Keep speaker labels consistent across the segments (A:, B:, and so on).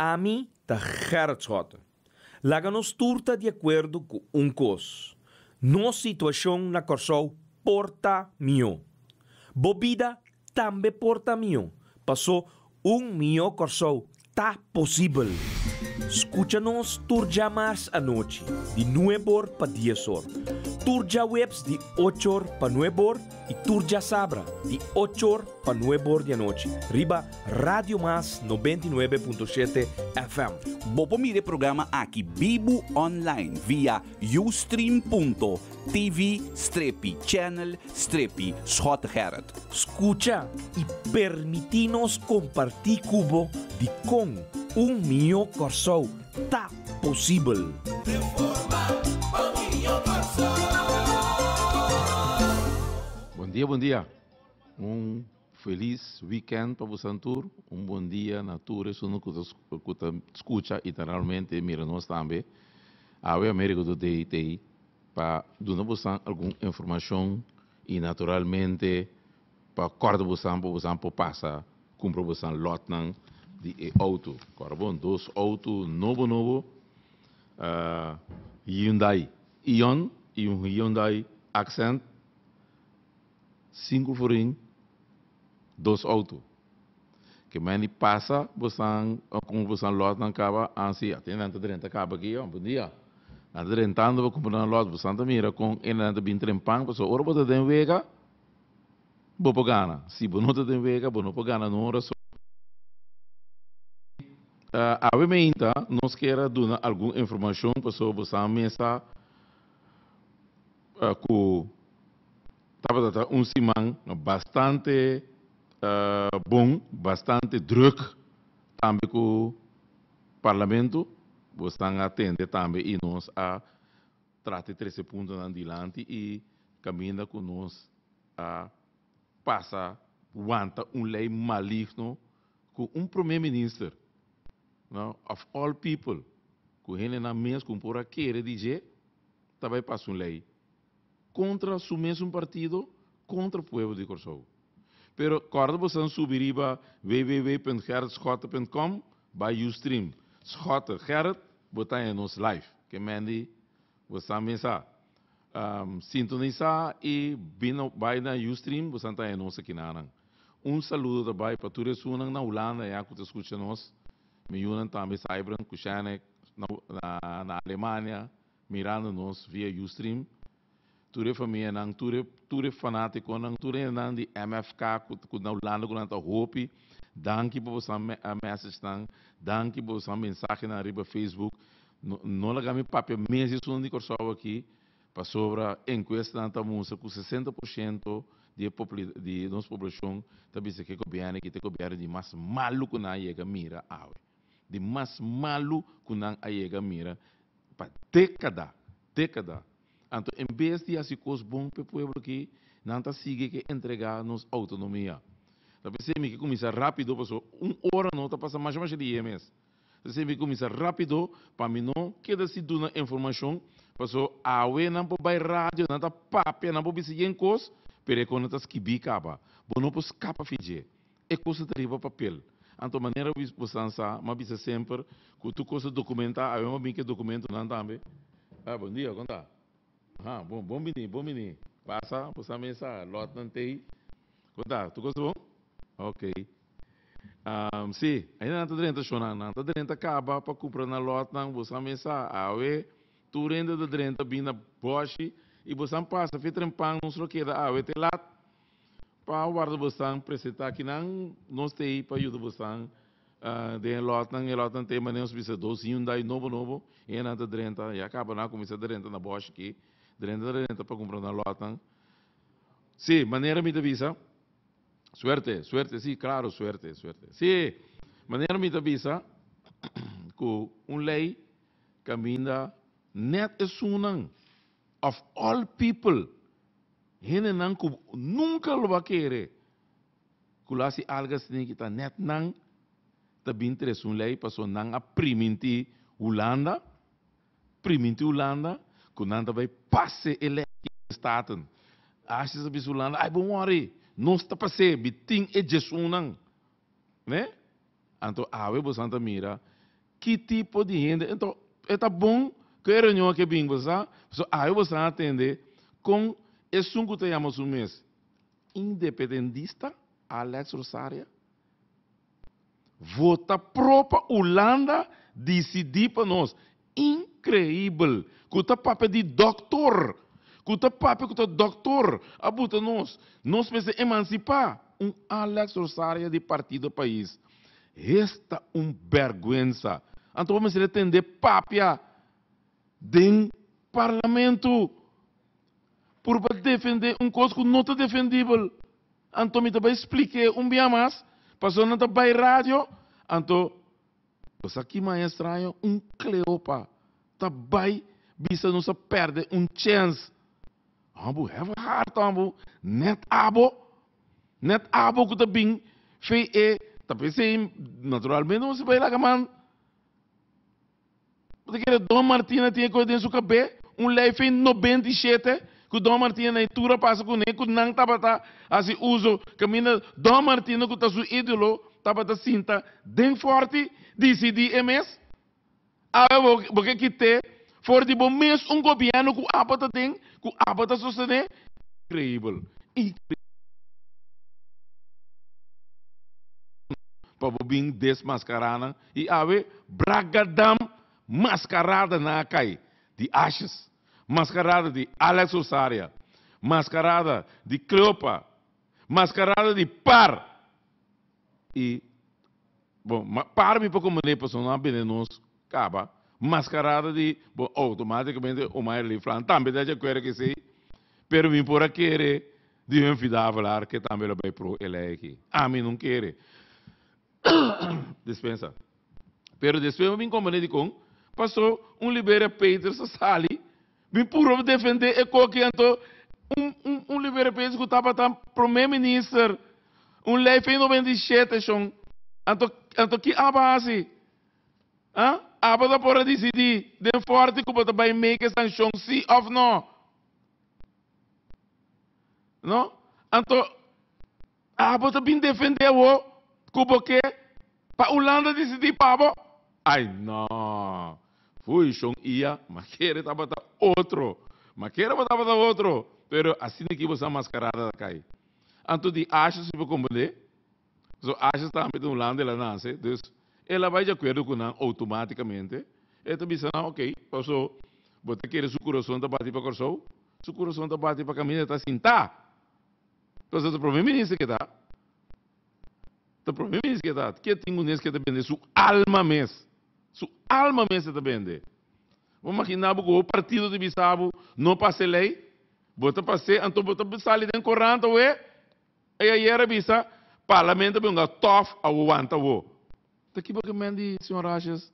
A: Ami ta Gerrit Schotte. Laga nos tur ta di akuerdo ku un kos, nos situashon na Kòrsou por ta mihó. Bo bida tambe por ta mihó, pasó un mihó Kòrsou ta posibel. Skucha nos tur djamars anochi di nueb'or pa dies'or, tur djaweps di och'or pa nueb'or i tur djasabra di och'or pa nueb'or di anochi riba Radio Mas 99.7 FM.
B: Bo por mira e programa aki bibu online via ustream.tv strepi channel strepi Schottegerrit.
A: Skucha i permití nos kompartí ku bo dikon un mihó Kòrsou ta posibel.
C: Bon dia bon dia un felis weekend pa bosan tur un bon dia na tur esun ku ta ku ta skucha i ta realmente mira nos tambe awe America Today tei pa duna bosan algun informashon i naturalmente pa kòrda bosan pa bosan por pasa kumpra bosan lòtnan di e outo kòrda bon dos outo nobo nobo Hyundai Ion i un Hyundai Accent Sinku florin dos auto. Ke men di pasa bosan kon bosan lotnan kaba ansi aten nan ta drenta kaba aki oh bon dia. Nan ta drentando pa kumpra nan lot bosan ta mira kon e nan ta bin trempan pasobra ora bo ta den wega bo por gana si bo no ta den wega bo no por gana no rason. Awe meinta nos kier a duna algun informashon pasobra bosan mesa ku Tabata ta un siman bastante bon, bastante druk tambe ku Parlamento. Bosnan a tende tambe i nos a trata e trese puntonan dilanti i kaminda ku nos a pasa wanta un lei maligno ku un Prome Minister, no, of all people, ku hendenan mes ku por a kere di dje, ta bai pasa un lei kontra su mesun partido, kontra pueblo di Kòrsou. Pero kòrda boso subi riba www.gerritschotte.com bai Ustream Schotte Gerrit bo ta haña nos live. Ke Mandy bo sa mes a sintonisá i bini bai na Ustream bo ta haña nos akinanan. Un saludo ta bai pa tur esunnan na Hulanda ya ku ta skucha nos. Mi yunan tambe Sybren ku Shanek na Alemania. Mirando nos via Ustream, tur e famianan, tur e tur e fanaticonan, tur e hendenan di MFK cu cu na Hulanda cu nan ta hopi, danki pa boso message nan, danki pa boso mensahenan riba Facebook. No no laga mi papia mes esun di Corsou aki, pasobra encuestanan ta mustra cu 60% di e populi di nos poblacion ta bisa cu e gobierno aki ta e gobierno di mas malo cu nan a yega mira awe. Di mas malu ku nan a yega mira pa dékada, dékada. Anto en bes di hasi kos bon p'e pueblo aki, nan ta sigui ke entregá nos outonomia. Ta p'esei mi ke kuminsá rápido pasobra un ora no ta pasa masha masha di e mes. Ta p'esei mi ke kuminsá rápido pa mi no keda sin duna informashon pasobra awe nan por bai radio, nan ta papia, nan por bisa yen kos, pero e kos nan ta skibí kaba. Bo no por skapa fi dje. E kos ta riba papel. Anto manera bosan sa, m'a bisa semper ku tur kos ta dokumentá, awe m'a bin ku e dokumentonan tambe. Ah, bon dia, kon ta? Aha, bon, bon bini, bon bini. Pasa, bosan mes sa, lòtnan t'ei. Kon ta? Tur kos ta bon? Oké. Sí, ainda nan ta drenta shonnan, nan ta drenta kaba pa kumpra nan lòtnan, bosan mes sa, awe tur hende ta drenta bin na bòshi i bosan pasa fe trempan, nos lo keda awe te lat. Pa warda bosnan presenta akinan, nos ta ei pa yuda bosnan den e lòtnan. E lòtnan ta ei manera nos bisa dos Hyundai nobo nobo i e nan ta drenta, ya kaba nan a kuminsá drenta na bòshi aki, drenta drenta pa kumpra nan lòtnan. Sí, manera mi ta bisa, suerte, suerte, sí, klaro, suerte, suerte. Sí, manera mi ta bisa ku un lei kaminda nèt esunnan of all people Hendenan ku nunka lo a kere ku lo hasi algu asina ki ta nèt nan ta bin trese un lei pasobra nan a primintí Hulanda, primintí Hulanda ku nan ta bai pase e lei aki den Staten. Asha sa bisa Hulanda, ai bo wòri, nos ta pas'é, bi tin e djesunnan. Ne? Anto awe bosan ta mira. Ki tipo di hende? Ento e ta bon ku e reunion aki a bin, bo sa? Pasobra awe bo sa atende kon esun ku ta yama su mes independentista, Alex Rosaria, vota pro pa Hulanda disidí pa nos. Inkreibel! Ku ta papia di dòktor! Ku ta papia ku ta dòktor a buta nos. Nos mester emansipá! Un Alex Rosaria di Partido Pais. Esta un bèrgwensa! Anto bo mester a tende papia den Parlamento purba defendé un kos ku no ta defendibel. Anto mi ta bai splik'é un bia mas, pasobra nan ta bai radio, anto bo sa ki maña straño? Un Cleopa ta bai bisa nos a pèrdè un chèns. Amo have a heart amo, nèt abo, nèt abo ku ta bin fe e, ta p'esei naturalmente bo si bai laga man. Bo ta kere Don Martina tin e kos den su kabé? Un lei fin 97 ku Don Martina na e tur a pasa kuné ku nan tabata hasi uso kaminda Don Martina ku ta su ídolo tabata sinta den fòrti disidí e mes? Awe bo bo ke kit'é for di bo mes un gobièrnu ku abo ta den ku abo ta sostené? Inkreibel! Inkreibel! Pa bo bin desmaskará nan I awe Bragadam mascarada nan a cay di Ashes, mascarada di Alex Rosaria, mascarada di Cleopa, mascarada di Par. I, bon, Par mi por comprende pasobra nan a bende nos caba. Mascarada di, bon, automaticamente Omair Leeflang tambe ta di acuerdo cu esey, pero mi por a kere di Humphrey Davelaar ke tambe lo bay pro e ley aki. Ami no kere. Dispensa. Pero despues mi bin comprende dikon paso un Liberia Peters a sali bin puro defende e koki anto un un un Liberia Peters ku tabata prome minister un lei fin 97 shon anto anto ki aba hasi ah aba ta por a disidi den forte ku bo ta bai make e sanshon si of no no anto Abo ta bin defende awo ku bo ke pa Hulanda disidí pa bo? Ai no! Fui shon ia, ma kere tabata otro. Ma kere bo tabata otro, pero asina ki bo sa maskarada ta kai. Anto di Ashes mi por komprendé, pasobra Ashes tambe ta Hulanda el a nase, dus el a bai di akuerdo ku nan outomátikamente. E ta bisa nan, ok, paso bo ta kere su kurason ta bati pa Kòrsou? Su kurason ta bati pa kaminda ta sintá. Entonces ta prome minister ke ta, ta prome minister ke ta, ke tin un es ke ta bende su alma mes, su alma mes e ta bende. Bo magina bo ku bo partido ta bisa bo no pasa e ley, bo ta pas'é anto bo ta sali den korant awe, e ayer a bisa parlamento a bin hunga tof awo wanta awo. Ta ki bo ke men di señor Asjes?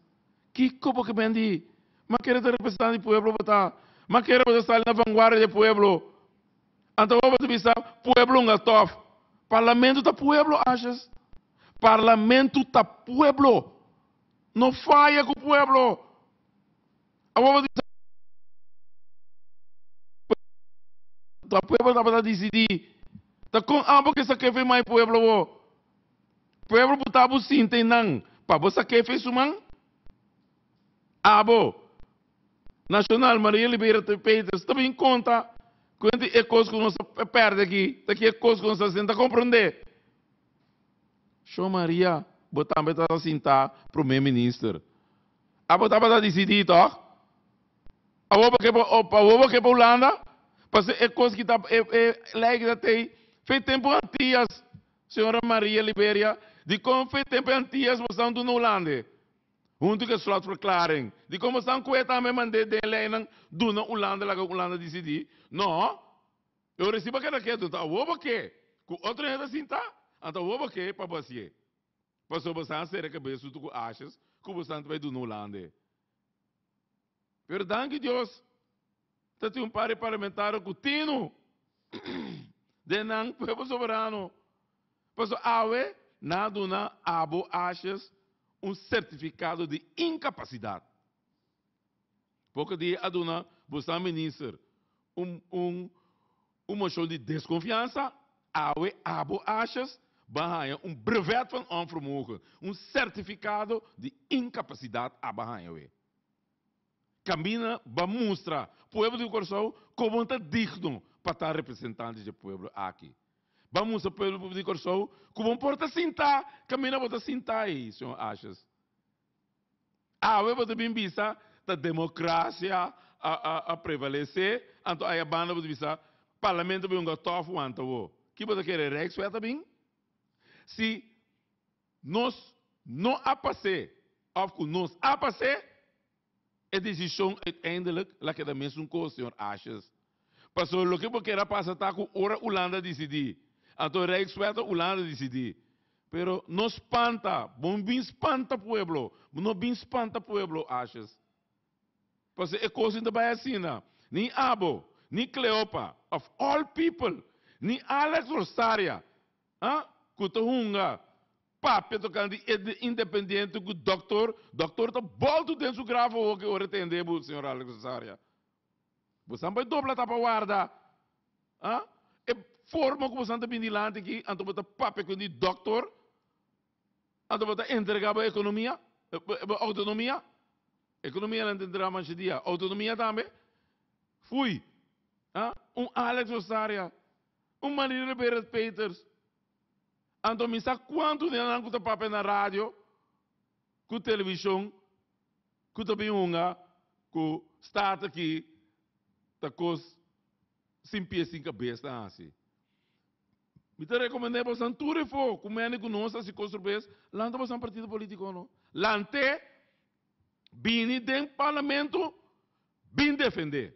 C: Kiko bo ke men di? Ma kere ta representante di pueblo bo ta? Ma kere bo ta sali na vanguardia di e pueblo? Anto bo ta bisa pueblo nga tof. Parlamento ta pueblo Ashes. Parlamento ta pueblo. No faya ku pueblo. Awor bo ta bisa ta pueblo tabata disidi. Ta kon abo ke sa kefe mai pueblo bo? Pueblo bo ta bo sinta einan pa bo sa kefe su man? Abo. Nacional Maria Liberia Peters ta bin conta cuenta e cos cu nos a perde aki, ta ki e cos cu nos ta haciendo, ta comprende. Sho Maria, bo tambe ta sinta Prome Minister. Abo tabata dicidi toch? Awor bo ke pa awor bo ke pa Hulanda? Pasobra e cos ki ta e e ley ki ta tey fe tempo Antillas, señora Maria Liberia, dicon fe tempo Antillas bo stan duna Hulanda? Huntu ku e slotverklaring di komo esnan ku e tambe mand'é den e leinan duna Hulanda laga Hulanda disidí. No. E ora si bo keda ketu ta awor bo ke ku otro hende ta sinta, anto awor bo ke pa bo hasié. Pasobra bo sa sera kabes huntu ku ashes ku bo san ta bai duna Hulanda. Pero danki Dios ta tin un par di parlamentario ku tinu den nan pueblo soberano. Pasobra awe nan a duna abo ashes un sertifikado di inkapasidat. Poko dia a duna bosan minister un un un moshon di deskonfiansa, awe abo ashes. Bo a haña un brevet van onvermogen, un sertifikado di inkapasidat abo a haña we. Kaminda bo a mustra pueblo di Kòrsou ku bo no ta digno pa ta representante dje pueblo aki. Bo a mustra pueblo di Kòrsou ku bo no por ta sintá kaminda bo ta sintá ei, señor Asjes. Awe bo ta bin bisa ta demokrasia a prevalesé, anto aya banda bo ta bisa parlamento bin hunga tòf wanta bo. Ki bo ta kere Rijkswet a bin? Si nos no a pas'é òf ku nos a pas'é, e desishon uiteindelijk la keda mesun kos, señor Asjes. Pasobra loke bo kier a pasa ta ku ora Hulanda disidí, anto Rijkswet a Hulanda disidí. Pero no spanta, bo no bin spanta pueblo, bo no bin spanta pueblo, Asjes. Pasobra e kos no ta bai asina. Ni abo, ni Cleopa, of all people, ni Alex Rosaria, ah, ku ta hunga papia tokante di independiente ku doktor, doktor ta boltu den su graf awor ki ora e tende bo, señor Alex Rosaria. Bosan bai dobla tapa warda. Ah? E forma ku bosan ta bin dilanti aki, anto bo ta papia ku di doktor, anto bo ta entrega bo ekonomia, bo outonomia. Ekonomia nan ta entrega masha dia, outonomia tambe. Fui. Ah? Un Alex Rosaria, un Maria Berend Peters. Anto mi sa kuantu di nan ku ta papia na radio, ku televishon, Ku ta bin hunga ku staat aki ta kos sin pie sin kabes ta hasi. Mi ta rekomend'é bosan tur efo ku mende ku nos hasi kos rubes, lanta bosan partido politiko no. Lant'é, bini den parlamento, bin defendé.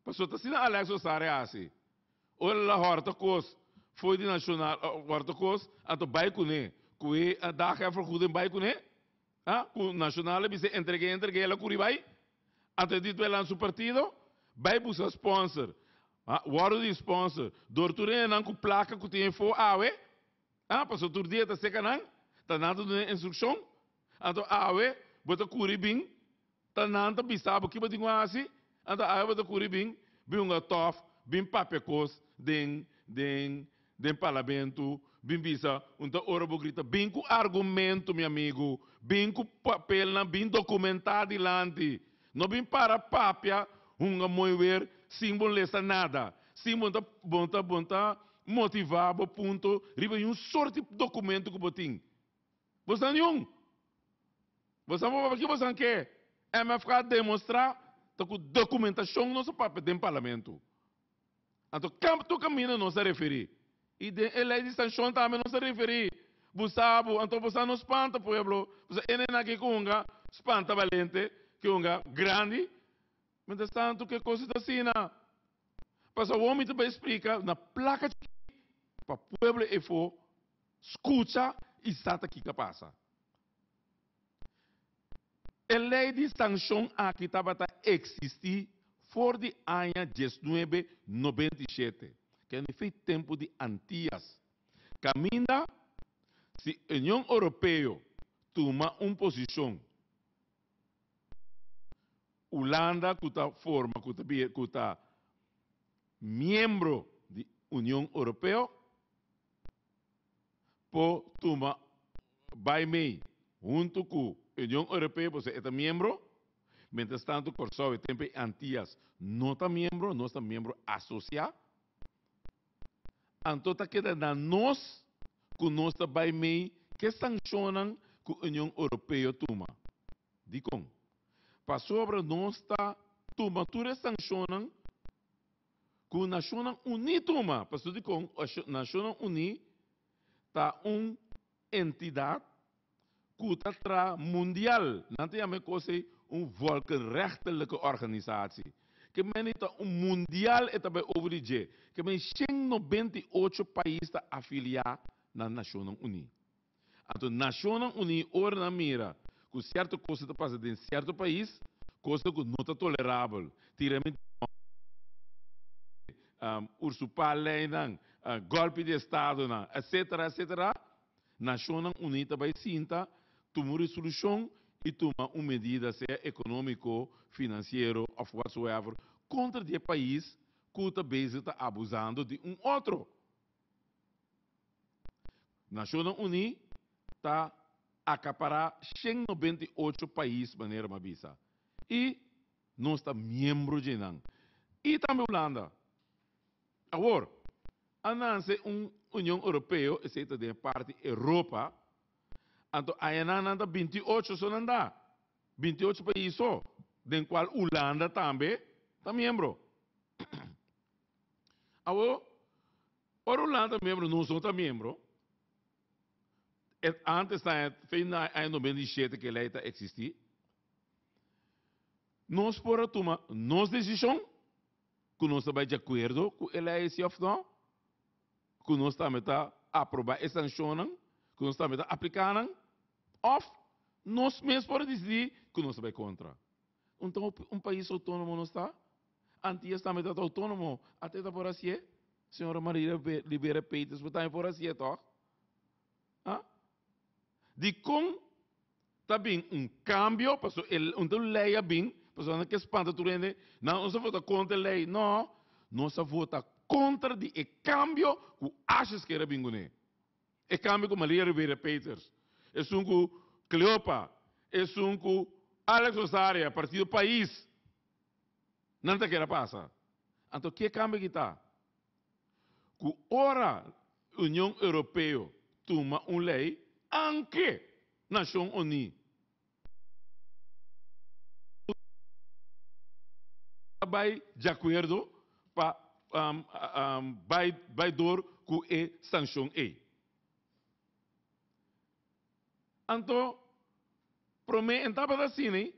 C: Pasobra ta asina Alex Osaria a hasi. Ora el a hòrta kos fo'i di Nashonal, hòrta kos, anto bai kuné. Ku e daghervergoeding bai kuné. Ah, ku Nacional a bisa entreg'é, entreg'é, el a kuri bai. Anto e di lan su partido, bai buska sponsor. Ah, wòrdu di sponsor dor tur hendenan ku plaka ku tin efo awe. Ah, pasobra tur dia ta seka nan, ta nan ta duna instrukshon. Anto awe bo ta kuri bin, ta nan ta bisa bo ki bo tin ku hasi. Anto awe bo ta kuri bin, bin hunga tòf, bin papia kos den, den, Den parlamento bin bisa un ta ora bo grita bin ku argumento mi amigo, bin ku papelnan, bin documentá dilanti. No bin para papia hunga mooi weer sin bo lesa nada, sin bo ta bo ta bo ta motivá bo punto riba un sorti documento ku bo tin. Bo sa niun. Bo sa bo papia ki bo sa ke. MFK a demostrá ta ku documentashon nos a papia den parlamento. Anto kantu kaminda nos a referí? I den e lei di sanshon tambe nos a referí. Bo sa bo, anto bo sa no spanta pueblo, bo sa e nena aki ku hunga spanta balente, ki hunga grandi. Mientras tanto ke kos ta asina? Pasobra awor mi ta bai splika na plaka chikí pa pueblo efo skucha i sa ta kiko a pasa. E lei di sanshon aki tabata eksistí for di aña diesnuebe 97, kende fei tempu di Antias, kaminda si Union Oropeo tuma un posishon, Hulanda ku ta forma ku ta ku ta miembro di Union Oropeo, por tuma bai mei huntu ku Union Europeo pasobra e ta miembro, mientras tanto Kòrsou e tempu ei Antias no ta miembro, nos ta miembro asosiá, anto ta keda na nos ku nos ta bai mei ke sanshonnan ku Union Europeo tuma. Dikon? Pasobra nos ta tuma tur e sanshonnan Ku Nashonnan Uní tuma, pasobra dikon Nashonnan Uní ta un entidat ku ta traha mundial. Nan ta yama e kos ei un volkenrechtelijke organisatie. Ke mende ta un mundial e ta bai over di dje. Ke mende 198 pais ta afiliá na Nashonnan Uní. Anto Nashonnan Uní ora nan mira ku sierto kos ta pasa den sierto pais, kosnan ku no ta tolerabel, tiramentu di hòmber, ursupá leinan, gòlpi di estadonan, etsetera, etsetera, Nashonnan Uní ta bai sinta, tuma un resolushon i tuma un medida, sea ekonómiko, finansiero òf whatsoever, kontra di e pais ku ta bezig ta abusando di un otro. Nashonnan Uní ta akapará 198 pais manera mi a bisa i nos ta miembro dje nan i tambe Hulanda. Awor, a nanse un Union Europeo, esei ta den e parti Europa, anto ayanan nan ta 28 so nan da, 28 pais so, den kual Hulanda tambe ta miembro. Awor, ora Hulanda ta miembro, nos no ta miembro. E antes ta fin na aña 97 ku e lei ta eksistí. Nos por a tuma nos desishon ku nos ta bai di akuerdo ku e lei si òf no, ku nos tambe ta aprobá e sanshonnan, ku nos tambe ta apliká nan, òf nos mes por a disidí ku nos ta bai kontra. Unta un pais outónomo nos ta? Antillas tambe ta outónomo, ate ta por hasié? Señora Maria Rivera Peters bo tambe por hasié tòg? Ha? Dikon ta bin un kambio? Pasobra e un ta un lei a bin, pasobra nan ke spanta tur hende, nan nos a vota kontra e lei. No, nos a vota kontra di e kambio ku Asjes ker a bin kuné. E kambio ku Maria Rivera Peters, esun ku Cleopa, esun ku Alex Rosaria, Partido Pais, nan ta ker a pasa. Anto ke kambio ki ta? Ku ora Union Europeo tuma un lei, anke Nashon Uní ta bai di akuerdo pa bai bai dor ku e sanshon ei. Anto promé en tabata asina ei,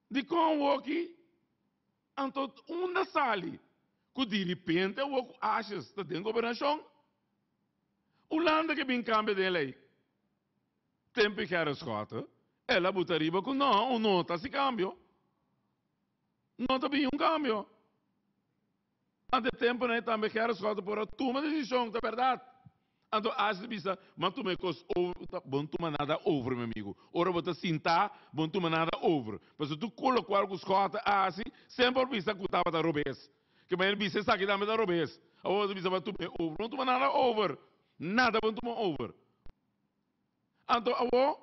C: dikon awoki Anto unda sali ku diripente awor ku Asjes ta den gobernashon? Hulanda ke bin kambia den lei. Tempu Gerrit Schotte el a buta riba ku no, un no ta hasi kambio. No ta bin un kambio. Ante tempunan ei tambe Gerrit Schotte por a tuma desishon, ta bèrdat. Anto Ashley bisa, M'a tuma e kos over. Ta, bo no tuma nada over, mi amigu. Ora bo ta sintá, bo no tuma nada over. Pasobra tur ku lokual ku Schotte a hasi, semper bo bisa ku tabata robes. Ke manera bisa esaki tambe ta robes. Awor bo ta bisa bo a tuma e over. Bo no tuma nada over. Nada bo no tuma over. Anto awor,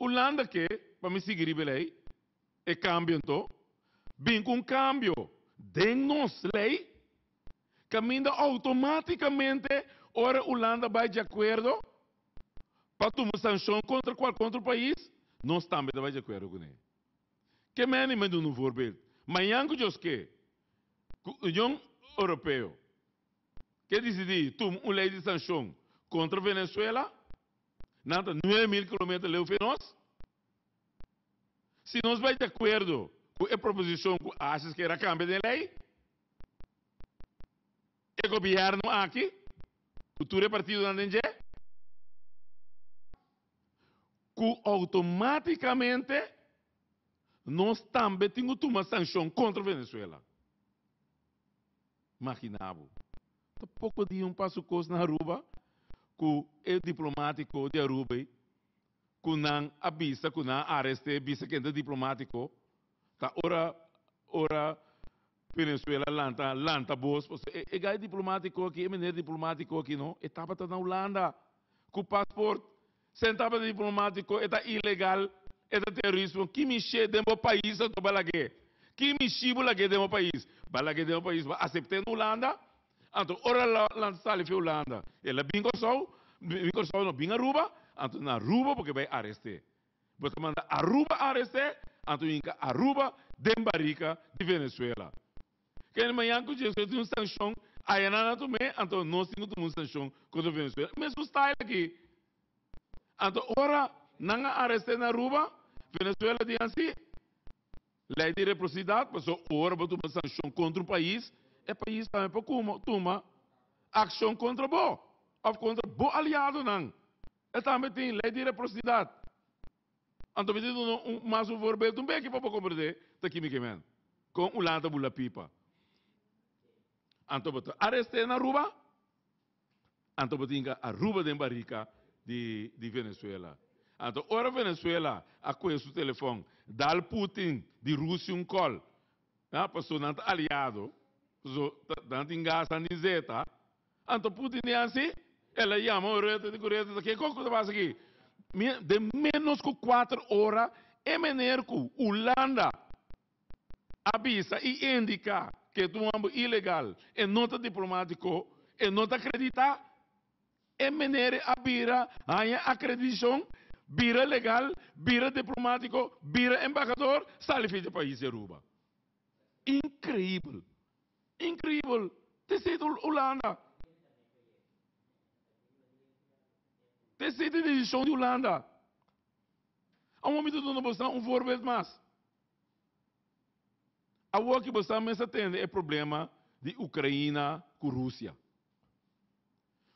C: Hulanda ke pa mi sigui riba e lei, e kambio anto, bin ku un kambio den nos lei, Kaminda outomátikamente ora Hulanda bai di akuerdo pa tuma sanshon kontra kualke otro pais, nos tambe ta bai di akuerdo kuné. Ke meni mi duna un voorbeeld. Mañan ku Dios ke, ku Union Europeo ke disidí tuma un lei di sanshon kontra Venezuela, nan ta 9000 kilometer leu fe nos. Si nos bai di akuerdo ku e proposishon ku Asjes kere a kambia den lei, E gobierno aki, cu tur e partidonan den dje, cu automaticamente nos tambe tin cu tuma sancion contra Venezuela. Magina bo, ta poco dia un paso cos na Aruba cu e diplomatico di Aruba ey, cu nan a bisa cu nan a areste, bisa kende diplomatico, ta ora ora Venezuela lanta lanta bos pasobra e e gai diplomatico aki e meneer diplomatico aki no e tabata na Hulanda cu paspoort sen tabata diplomatico e ta ilegal e ta terrorismo ki mishe den bo pais anto bo a lag'e ki mishi bo lag'e den bo pais bo a lag'e den bo pais bo a acept'e na Hulanda anto ora el a lanta sali fi Hulanda el a bin Corsou bin Corsou no bin Aruba anto na Aruba bo ke bai arest'e. Bo ta manda Aruba arest'é, anto hinka Aruba den barika di Venezuela. Kende mañan ku Jesu tin un sanshon aya nan a tum'é, anto nos tin ku tuma un sanshon kontra Venezuela. Mesun style aki. Anto ora nan a arest'é na Aruba, Venezuela di ansi, lei di reprosidat, pasobra ora bo tuma sanshon kontra un pais, e pais tambe por kuma tuma akshon kontra bo òf kontra bo aliadonan. E tambe tin lei di reprosidat. Anto mi ta duna un mas un voorbeeld un beki pa bo komprendé ta kimi ke men. Kon un lanta bula pipa. Anto bo ta arest'é na Aruba, anto bo tin ka Aruba den barika di di Venezuela. Anto ora Venezuela a kue su telefòn dal Putin di Rusia un kòl, ya, pasobra nan ta aliado, pasobra nan tin gas, nan tin zeta, anto Putin di hasi? El a yama Rutte, di ku Rutte ta kiko ku ta pasa aki? Mi den ménos ku kuater ora e meneer ku Hulanda a bisa i indiká ku e ta un hòmber ilegal, e no ta diplomátiko, e no ta akreditá, e meneer a bira haña akredishon, bira legal, bira diplomátiko, bira embahador, sali for di pais di Aruba. Inkreibel! Inkreibel! Te esei ta Hulanda. Te esei ta e desishon di Hulanda. Awor mi ta duna boso un voorbeeld mas. Awor ki boso mes a tende e problema di Ukraina ku Rusia.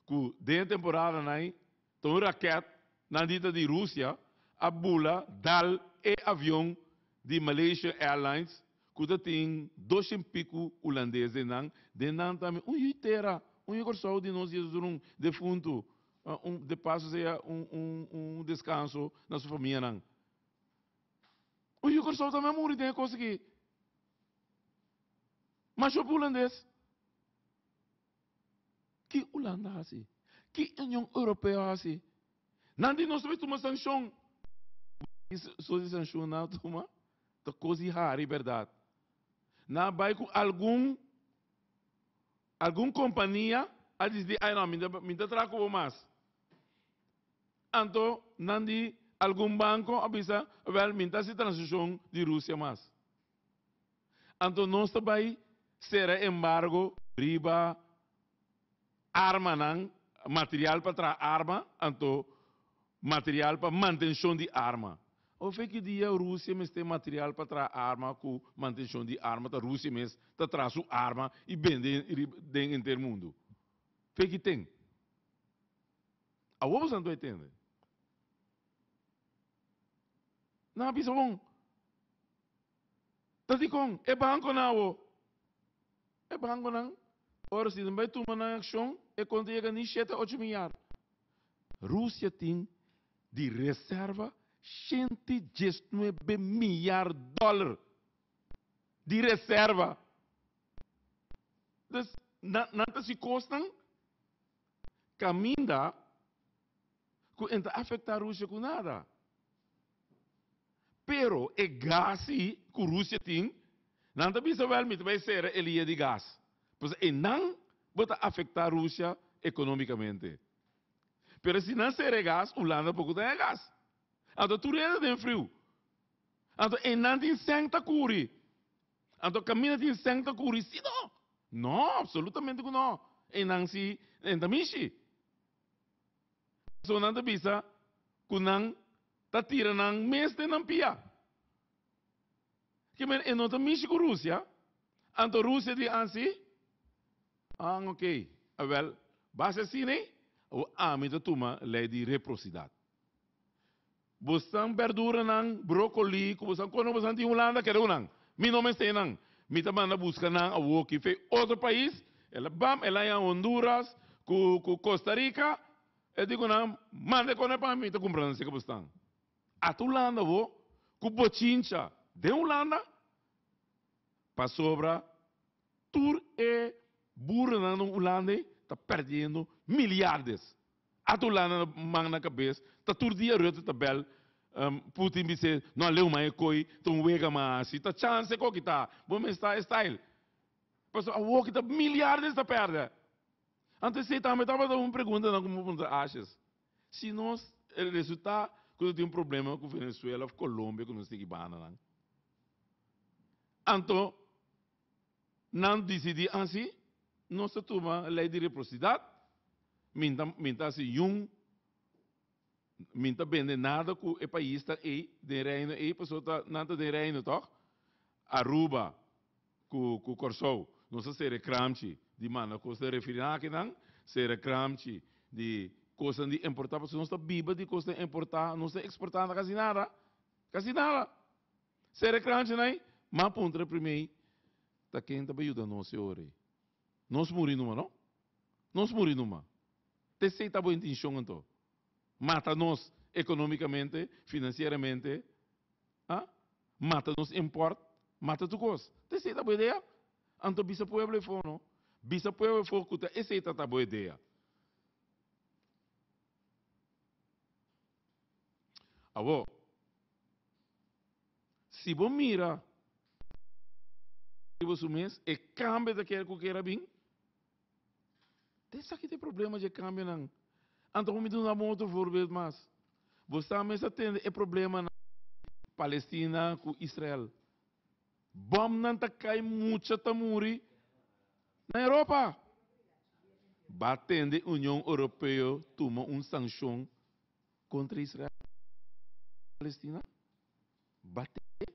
C: Ku den e temporadanan ei ta un raket nan di ta di Rusia a bula dal e avion di Malaysia Airlines ku ta tin doshen piku hulandes den nan, den nan tambe un yu tera, un yu Kòrsou di nos Jesus run defuntu, un de paso sea un un un deskanso na su famianan. Un yu Kòrsou tambe a muri den e kos aki. Masha hopi hulandes. Ki Hulanda hasi? Ki Union Europeo hasi? Nan di nos ta bai tuma sanshon. Ki sort di sanshon nan a tuma? Ta kos di hari bèrdat. Nan a bai ku algun algun kompania a disidi, ai no, mi ta traha ku bo mas. Anto nan di algun banko a bisa, wèl, mi ta hasi transishon di Rusia mas. Anto nos ta bai sera embargo riba armanan, material pa traha arma, anto material pa mantencion di arma. Ofe ki dia Rusia mester material pa traha arma cu mantencion di arma ta Rusia mes ta traha su arma y bende den henter mundo. Fe ki ten. Awor boso anto tende. Nan a bisa bon. Ta dikon e bankonan awo? E bankonan, ora si nan bai tuma nan akshon, e kon ta yega ni shete ocho milyar. Rusia tin di reserva shenti diesnuebe milyar dòler di reserva. Dus nan nan ta hasi kosnan kaminda ku e ta afektá Rusia ku nada. Pero e gas si ku Rusia tin, nan ta bisa wèl mi ta bai sera e lia di gas. Pasobra einan bo ta afektá Rusia ekonómikamente. Pero si nan sera e gas, Hulanda poko ta haña gas. Anto tur hende den friu. Anto einan tin sèn ta kuri. Anto kaminda tin sèn ta kuri si no? No, apsolutamente ku no. Einan si e ta mishi. Pasobra nan ta bisa ku nan ta tira nan mes den nan pia. Ke men e no ta mishi ku Rusia, anto Rusia di ansi, Ah, ok, awel, base asina ei, awor ami ta tuma lei di reprosidat. Bosan berduranan, brokoli, ku bosan kono bosan tin Hulanda, keda ku nan. Mi no mester nan. Mi ta manda buska nan awoki fe otro pais, el a bam, el a haña Honduras ku ku Costa Rica, e di ku nan, manda e kone pa mi, mi ta kumpra nan seka bosnan. Ata Hulanda bo, ku bochincha den Hulanda, pasobra tur e burunan na Hulanda ei ta perdiendo miliardes. Ata Hulanda na man na kabes, ta tur dia Rutte ta bel Putin bis'é, no a leu man e koi, ta un wega man hasi, ta chance ko kita, bo mes ta e style. Pasobra awor kita miliardes ta pèrdè. Anto esei tambe tabata un preguntanan ku mi puntra Asjes. Si nos resulta ku nos tin un problema ku Venezuela òf Colombia ku nos tin ki banda nan, anto Nan disidí ansi, nos ta tuma lei di reprosidat, mi ta mi ta hasi yun, mi ta bende nada ku e paisnan ei den reino ei, pasobra ta nan ta den reino tòg, Aruba ku ku Kòrsou, nos ta sera e kramchi di manda kos den refrinan akinan, sera e kramchi di kosnan di importá, pasobra nos ta biba di kosnan importá, nos ta eksportá kasi nada, kasi nada. Sera kranchi nai, m'a puntra primei, ta ken ta bai yuda nos e ora ei? Nos muri numa, no? Nos muri numa. Ta esei ta bo intenshon anto? Mata nos economicamente, financieramente, ah? Mata nos import, mata tur kos. Ta esei ta bo idea? Anto bisa pueblo efo, no? Bisa pueblo efo ku ta esei ta ta bo idea. Awor, si bo mira riba su mes, e kambio ta kere ku kere a bin. Ta esaki ta e problema dje kambionan. Anto bo mi duna bo un otro voorbeeld mas. Bo sa mes a tende e problemanan Palestina ku Israel. Bòmnan ta kai mucha ta muri na Europa. Ba tende Union Europeo tuma un sanshon kontra Israel Palestina? Ba tende?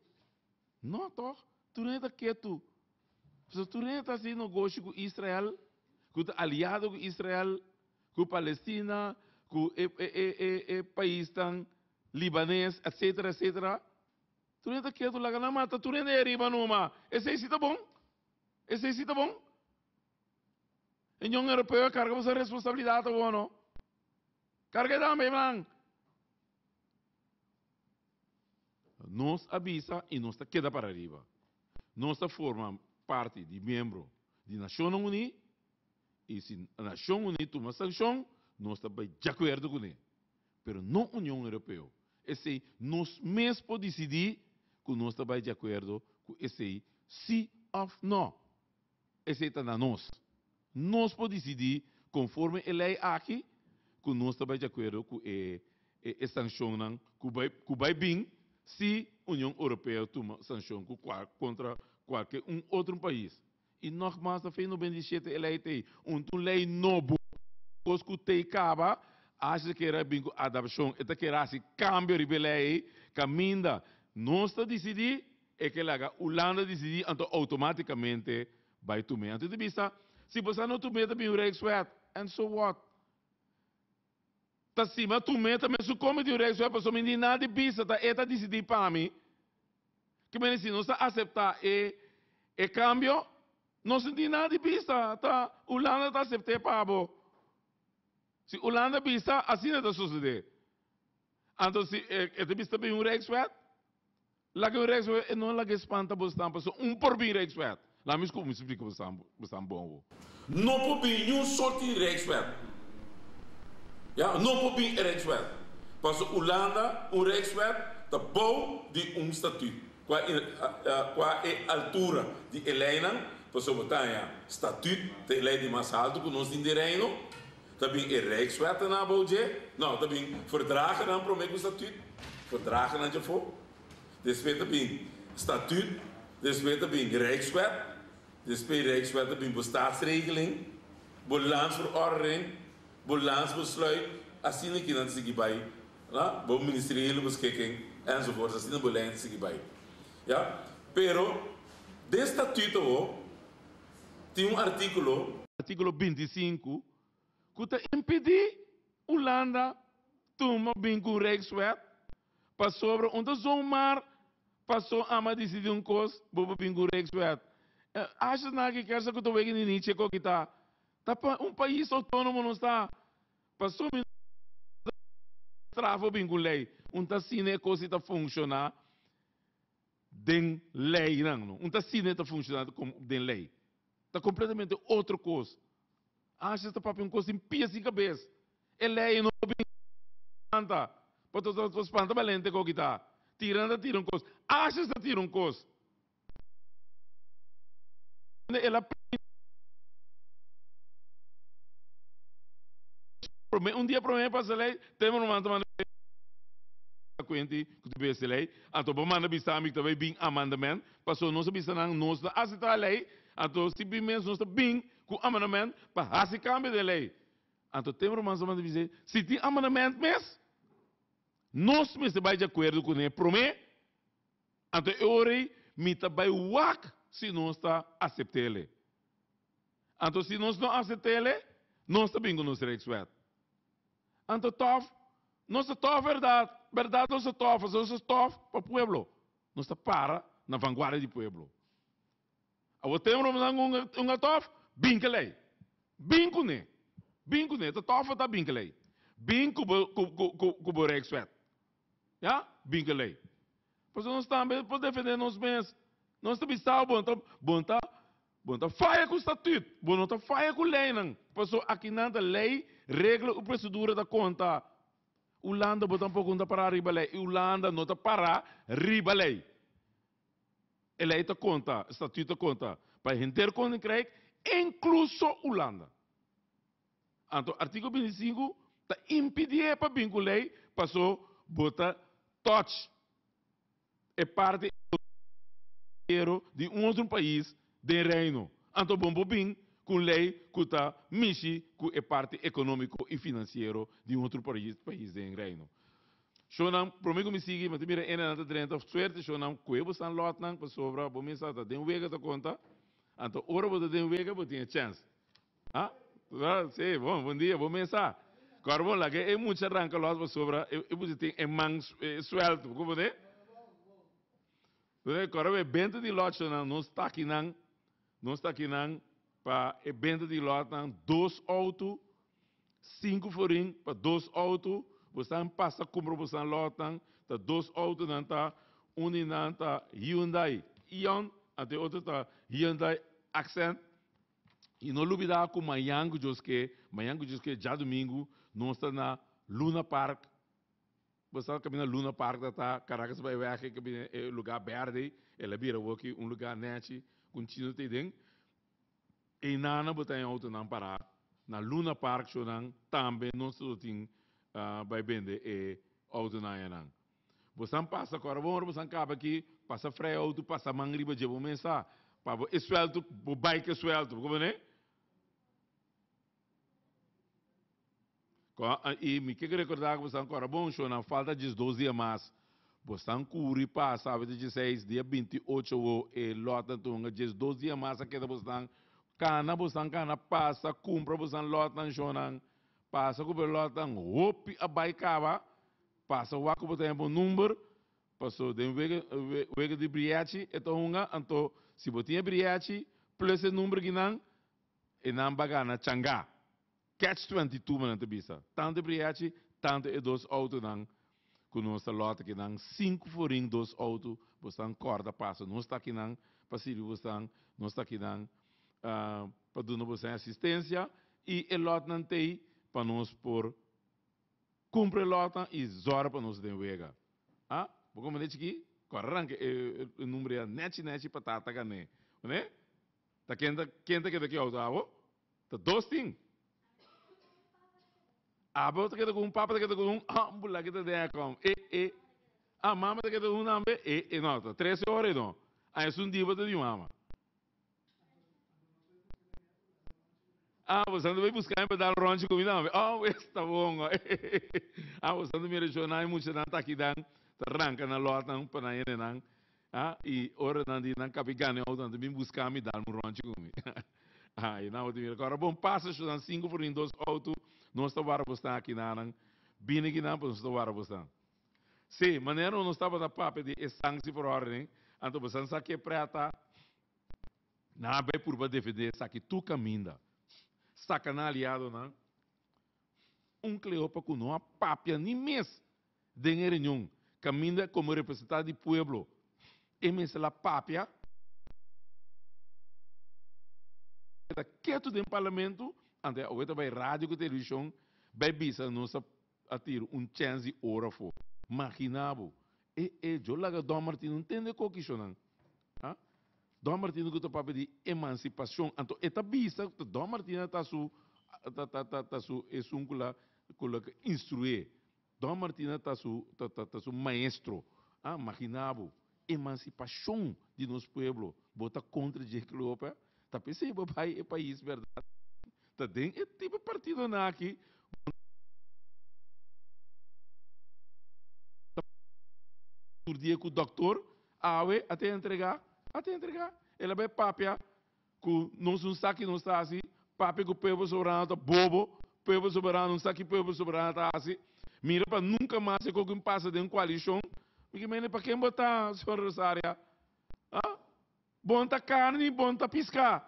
C: No tòg, tur hende ta ketu. Pasobra tur hende ta hasi nogoshi ku Israel, ku ta aliado ku Israel, ku Palestina, ku e e e e paisnan Libanes, etcetera, etcetera. Tur hende ta ketu, laga nan mata tur hende ei ariba numa. Esei si ta bon? Esei si ta bon? Union Europeo a karga boso responsabilidat awor no. Karga e tambe man. Nos a bisa i nos ta keda para riba. Nos ta forma parti di miembro di Nashonnan Uní i si Nashon Uní tuma sankshon nos ta bai djakuerdo kuné. Pero no Union Europeo. Esei nos mes por disidí ku nos ta bai djakuerdo ku esei sí òf nò. Esei ta na nos. Nos por disidí konforme e lei aki ku nos ta bai djakuerdo ku e e sanshonnan ku bai ku bai bin si Union Europeo tuma sanshon ku kontra kualke un otro pais. I nogmas na fin 97 e lei t'ei un ta un lei nobo kos ku t'ei kaba ashi ta kere a bin ku adapshon e ta kere hasi kambio riba e lei ei kaminda nos ta disidí E ke laga Hulanda disidí anto outomátikamente bai tum'é. Anto e ta bisa, si bo sa no tum'é ta bin un Rijkswet. And so what? Ta sima tum'é ta mesun kome di un Rijkswet pasobra mi ni nada di bisa, ta e ta disidí pa mi. Ke mene si nos ta aseptá e e kambio, nos no tin nada di bisa, ta Hulanda ta asept'é pa bo. Si Hulanda bisa, asina ta sosodé. Anto si e ta bisa ta bin un Rijkswet, Laga un Rijkswet e no laga e spanta bo stan pasobra un por bin Rijkswet. Laga mi scucha mi splica bo stan bo stan bon awo. No por bin niun soort di Rijkswet. Ya, no por bin e Rijkswet. Pasobra Hulanda un Rijkswet ta bou di un statuut. Cua cua e altura di e leynan pasobra bo ta haña statuut ta e ley di mas halto cu nos tin den Reino. Ta bin e Rijkswetten abou dje? No, ta bin verdragennan prome ku statuut, verdragennan djafó. Despues ta bin statuut, despues ta bin Rijkswet, despues Rijkswet ta bin bo staatsregeling, bo landsverordening, bo landsbesluit, asina kinan ta sigui bai, no? Bo ministeriële beschikking enzovoorts, asina bo lijn ta sigui bai. Ya? Pero den statuut awor tin un artíkulo. Artíkulo 25, ku ta impedí Hulanda tuma bin ku Rijkswet, pasobra un ta zomaar paso ama disidí un kos, bo por bin ku Rijkswet. Asha nan ki kersa ku ta wega di Nietzsche ku kita. Ta pa un pais outónomo nos ta. Paso mi no ta strafo bin ku lei. Un ta asina e kos i ta funshoná den leinan. No. Un ta asina e ta funshoná den lei. Ta completamente otro cos. Asha ta papia un cos sin pia sin cabes. E ley no bin spanta. Pato ta spanta balente ko kita. Tira nan ta tira un cos. Asha ta tira un cos. El a Prome un dia prome pasa ley, te ruman ta manda cuenti cu ta bese ley. Anto bo manda bisa mi ta bay bin amendament. Pasobra nos a bisa nan, nos ta aseptá e lei, anto si bin mes nos ta bin ku amendament pa hasi kambio den e lei. Anto tem ruman sa manda bis'é, si tin amendament mes, nos mester bai di akuerdo kuné promé, anto e ora ei mi ta bai wak si nos ta asept'é. Anto si nos no asept'é, nos ta bin ku nos Rijkswet. Anto tòf, nos ta tòf bèrdat, bèrdat nos ta tòf, pasobra nos ta tòf pa pueblo. Nos ta para na vanguardia di pueblo. Awor tem romanan un un atof, bin ke lei. Bin kuné. Bin kuné. Ta tof ta bin ke lei. Bin ku bo ku ku ku ku bo Rijkswet. Ya? Bin ke lei. Pasobra nos tambe por defendé nos mes. Nos ta bisa bo no ta bo no ta bo no ta faya ku statuut. Bo no ta faya ku leinan. Pasobra akinan ta lei, regla u prosedura ta konta. Hulanda bo tampoko no ta pará riba lei. Hulanda no ta pará riba lei. E lei ta konta, e statuut ta konta pa henter Koninkrijk, inkluso Hulanda. Anto artíkulo 25 ta impidié pa bin ku lei paso bo ta touch e parti financiero di un otro pais den Reino. Anto bo por bin cu un ley cu ta mishi cu e parti economico y financiero di un otro pais den Reino. Shownan, prome cu mi sigui, mi ta mira enenan ta drenta, suerte shownan, cu bo stan lotnan pasobra bo mester ta den wega ta conta, anto ora bo ta den wega bo tin e chance. Ah, sí, bon, bon dia, bo mes sa. Kòrda bon, laga e mucha ranka lòs pasobra e mucha tin e man suelto, bo komprendé? Kòrda bon, e benta di lòtnan, nos ta akinan, nos ta akinan pa e benta di lòtnan, dos outo, sinku florin pa dos outo, bo san pasa kumpra bo san lòtnan, ta dos outonan ta, un di nan ta Hyundai Ion, anto e otro ta Hyundai Accent. I no lubidá ku mañan ku Dios ke, mañan ku Dios ke djadumingu nos ta na Luna Park. Bo sa kaminda Luna Park ta ta Caracas bai wèg e kaminda e lugá bèrdè ei, el a bira awor aki un lugá nèchi ku un chino ta ei den. Einana bo ta haña outonan pará na Luna Park shownan tambe nos lo tin bai bende e outonan ayanan. Bo san pasa ku ora bon ora bo san kaba aki pasa frei outo pasa man riba dje bo mes sa pa bo e suelto bo bai ku e suelto bo komprende? I mi ke rekorda ku bo san ku ora bon shownan falta 12 dia mas bo san kuri pasa awe ta 16 dia 28 awo e lòtnan ta hunga 12 dia mas a keda bo san kana bo san kana pasa kumpra bo san lòtnan shownan pasa ku bo lòtnan hopi a bai kaba. Pasa wak ku bo ta hempa un number, paso den wega wega di brièchi e ta hunga, anto si bo tin e brièchi plus e number kinan, e nan ba gana changá. Catch 22 men nan ta bisa. Tantu e brièchi, tantu e dos outonan ku nos ta lòt akinan, sinku forin dos outo, bo stan kòrda pasa. Nos ta akinan pa sirbi bo stan, nos ta akinan pa duna bo stan asistensia i e lòtnan t'ei pa nos por Cumpra e lotnan y zorg pa nos den wega. Ah, bo comprende chiki? Cu a ranca e e number ya nechi nechi pa tata gané. Né? Ta ken ta ken ta keda ki auto abo? Ta dos tin. Abo ta keda cu un, papa ta keda cu un, ah, bula ki ta den acom. E e. Ah, mama ta keda cu un tambe. E e no, ta trece ora e no. Ah, esun diba ta di mama. Ah, bo santo bai busca mi pa dal ronchi cu mi tambe. Oh, esta bon. Ah, bo santo mira yo nan mucha nan ta aki dan, ta ranca nan lot nan pa nan hende nan. Ah, y ora nan di nan capi gana e auto nan ta bin busca mi dal un ronchi cu mi. Ah, y nan bo ta mira. Ora bon pasa yo nan cinco por dos auto, nos ta wara bo stan aki nan. Bini aki nan pa nos ta wara bo stan. Sí, manera nos tabata papia di e sanctieverordening, anto bo san sa ke preta. Nan a bai purba defendé esaki tur kaminda. Saka nan aliadonan un Cleopa ku no a papia ni mes den e reunion kaminda komo representante di pueblo e mester la papia. Ta ketu den parlamento, anto awe ta bai radio ku televishon bai bisa nos a a tira un chèns di ora afó. Maginá bo! E e djo laga Don Martino ntende ko kishonan. Ha? Don Martino ku ta papia di emansipashon. Anto e ta bisa ku ta Don Martino ta su ta ta ta ta su esun ku la ku la instrué. Don Martino ta su ta ta ta su maestro. Ha? Maginá bo! Emansipashon di nos pueblo. Bo ta kontra dje Cleopa? Ta p'esei bo bai e pais bèrdat? Ta den e tipo partidonan aki tur dia ku doktor awe a ta entrega, a ta entrega. El a bai papia ku nos un sa ki nos ta hasi, papia ku pueblo soberano ta bobo, pueblo soberano un sa ki pueblo soberano ta hasi. Mira pa nunka mas e kokin pasa den koalishon. Mi ke mende pa ken bo ta, señor Rosaria? Ha? Bon ta karni, bon ta piska.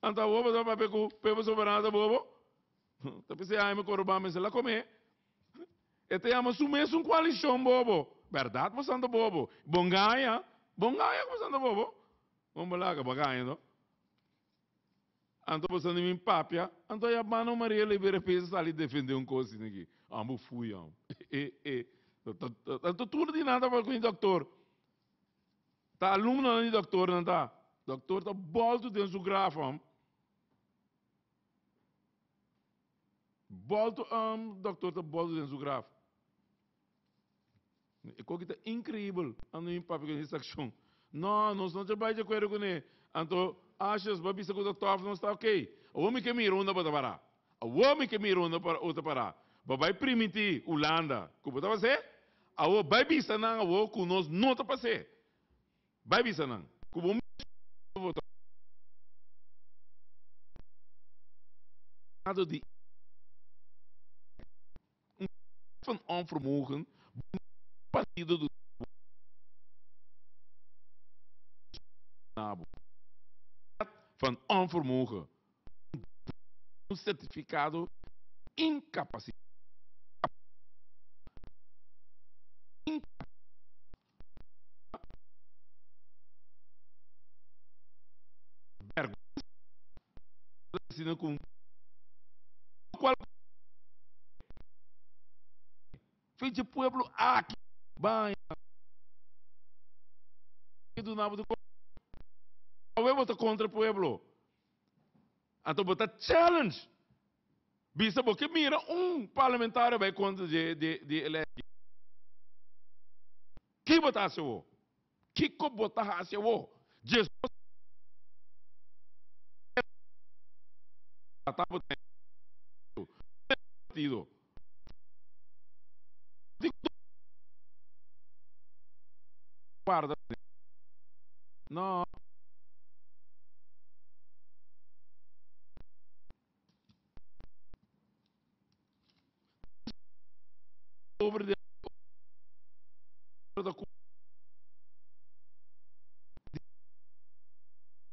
C: Anto awor bo ta papia ku pueblo soberano ta bobo? Ta p'esei Jaime Korobá mester la komé. E ta yama su mes un koalishon bobo. Bèrdat bo santo bobo. Bo ngaña, bo ngaña ku bo santo bobo. Bon bo laga bo a gaña no. Anto boso ni min papia, anto ya mano Maria Libera pesa sali defende un cos asina aki. Amo fui am. E e. Anto tur di nan tabata cu e doctor. Ta alumnonan di doctor nan ta. Doctor ta bolto den su graf am. Bolto am, doctor ta bolto den su graf. E koki ta increíbel. Ando mi papia con esa accion. No, nos no ta bai de acuerdo con e. Anto, ashes, ba bisa cu ta tof, nos ta ok. Awor mi ke mira unda bo ta para. Awor mi ke mira unda bo ta para. Bo bai primiti Hulanda cu bo ta pas'é. Awor bai bisa nan awor cu nos no ta pas'é. Bai bisa nan cu bo mes bo ta di un van onvermogen partido do van onvermogen un certificado incapacitado. Asina ku kual fecha pueblo aki baña duna bo awe bo ta kontra pueblo anto bo ta challenge bisa bo ke mira un parlamentario bai kontra di di e ley aki ki bo ta hasi awo kiko bo ta hasi awo Jesus partido guarda no over de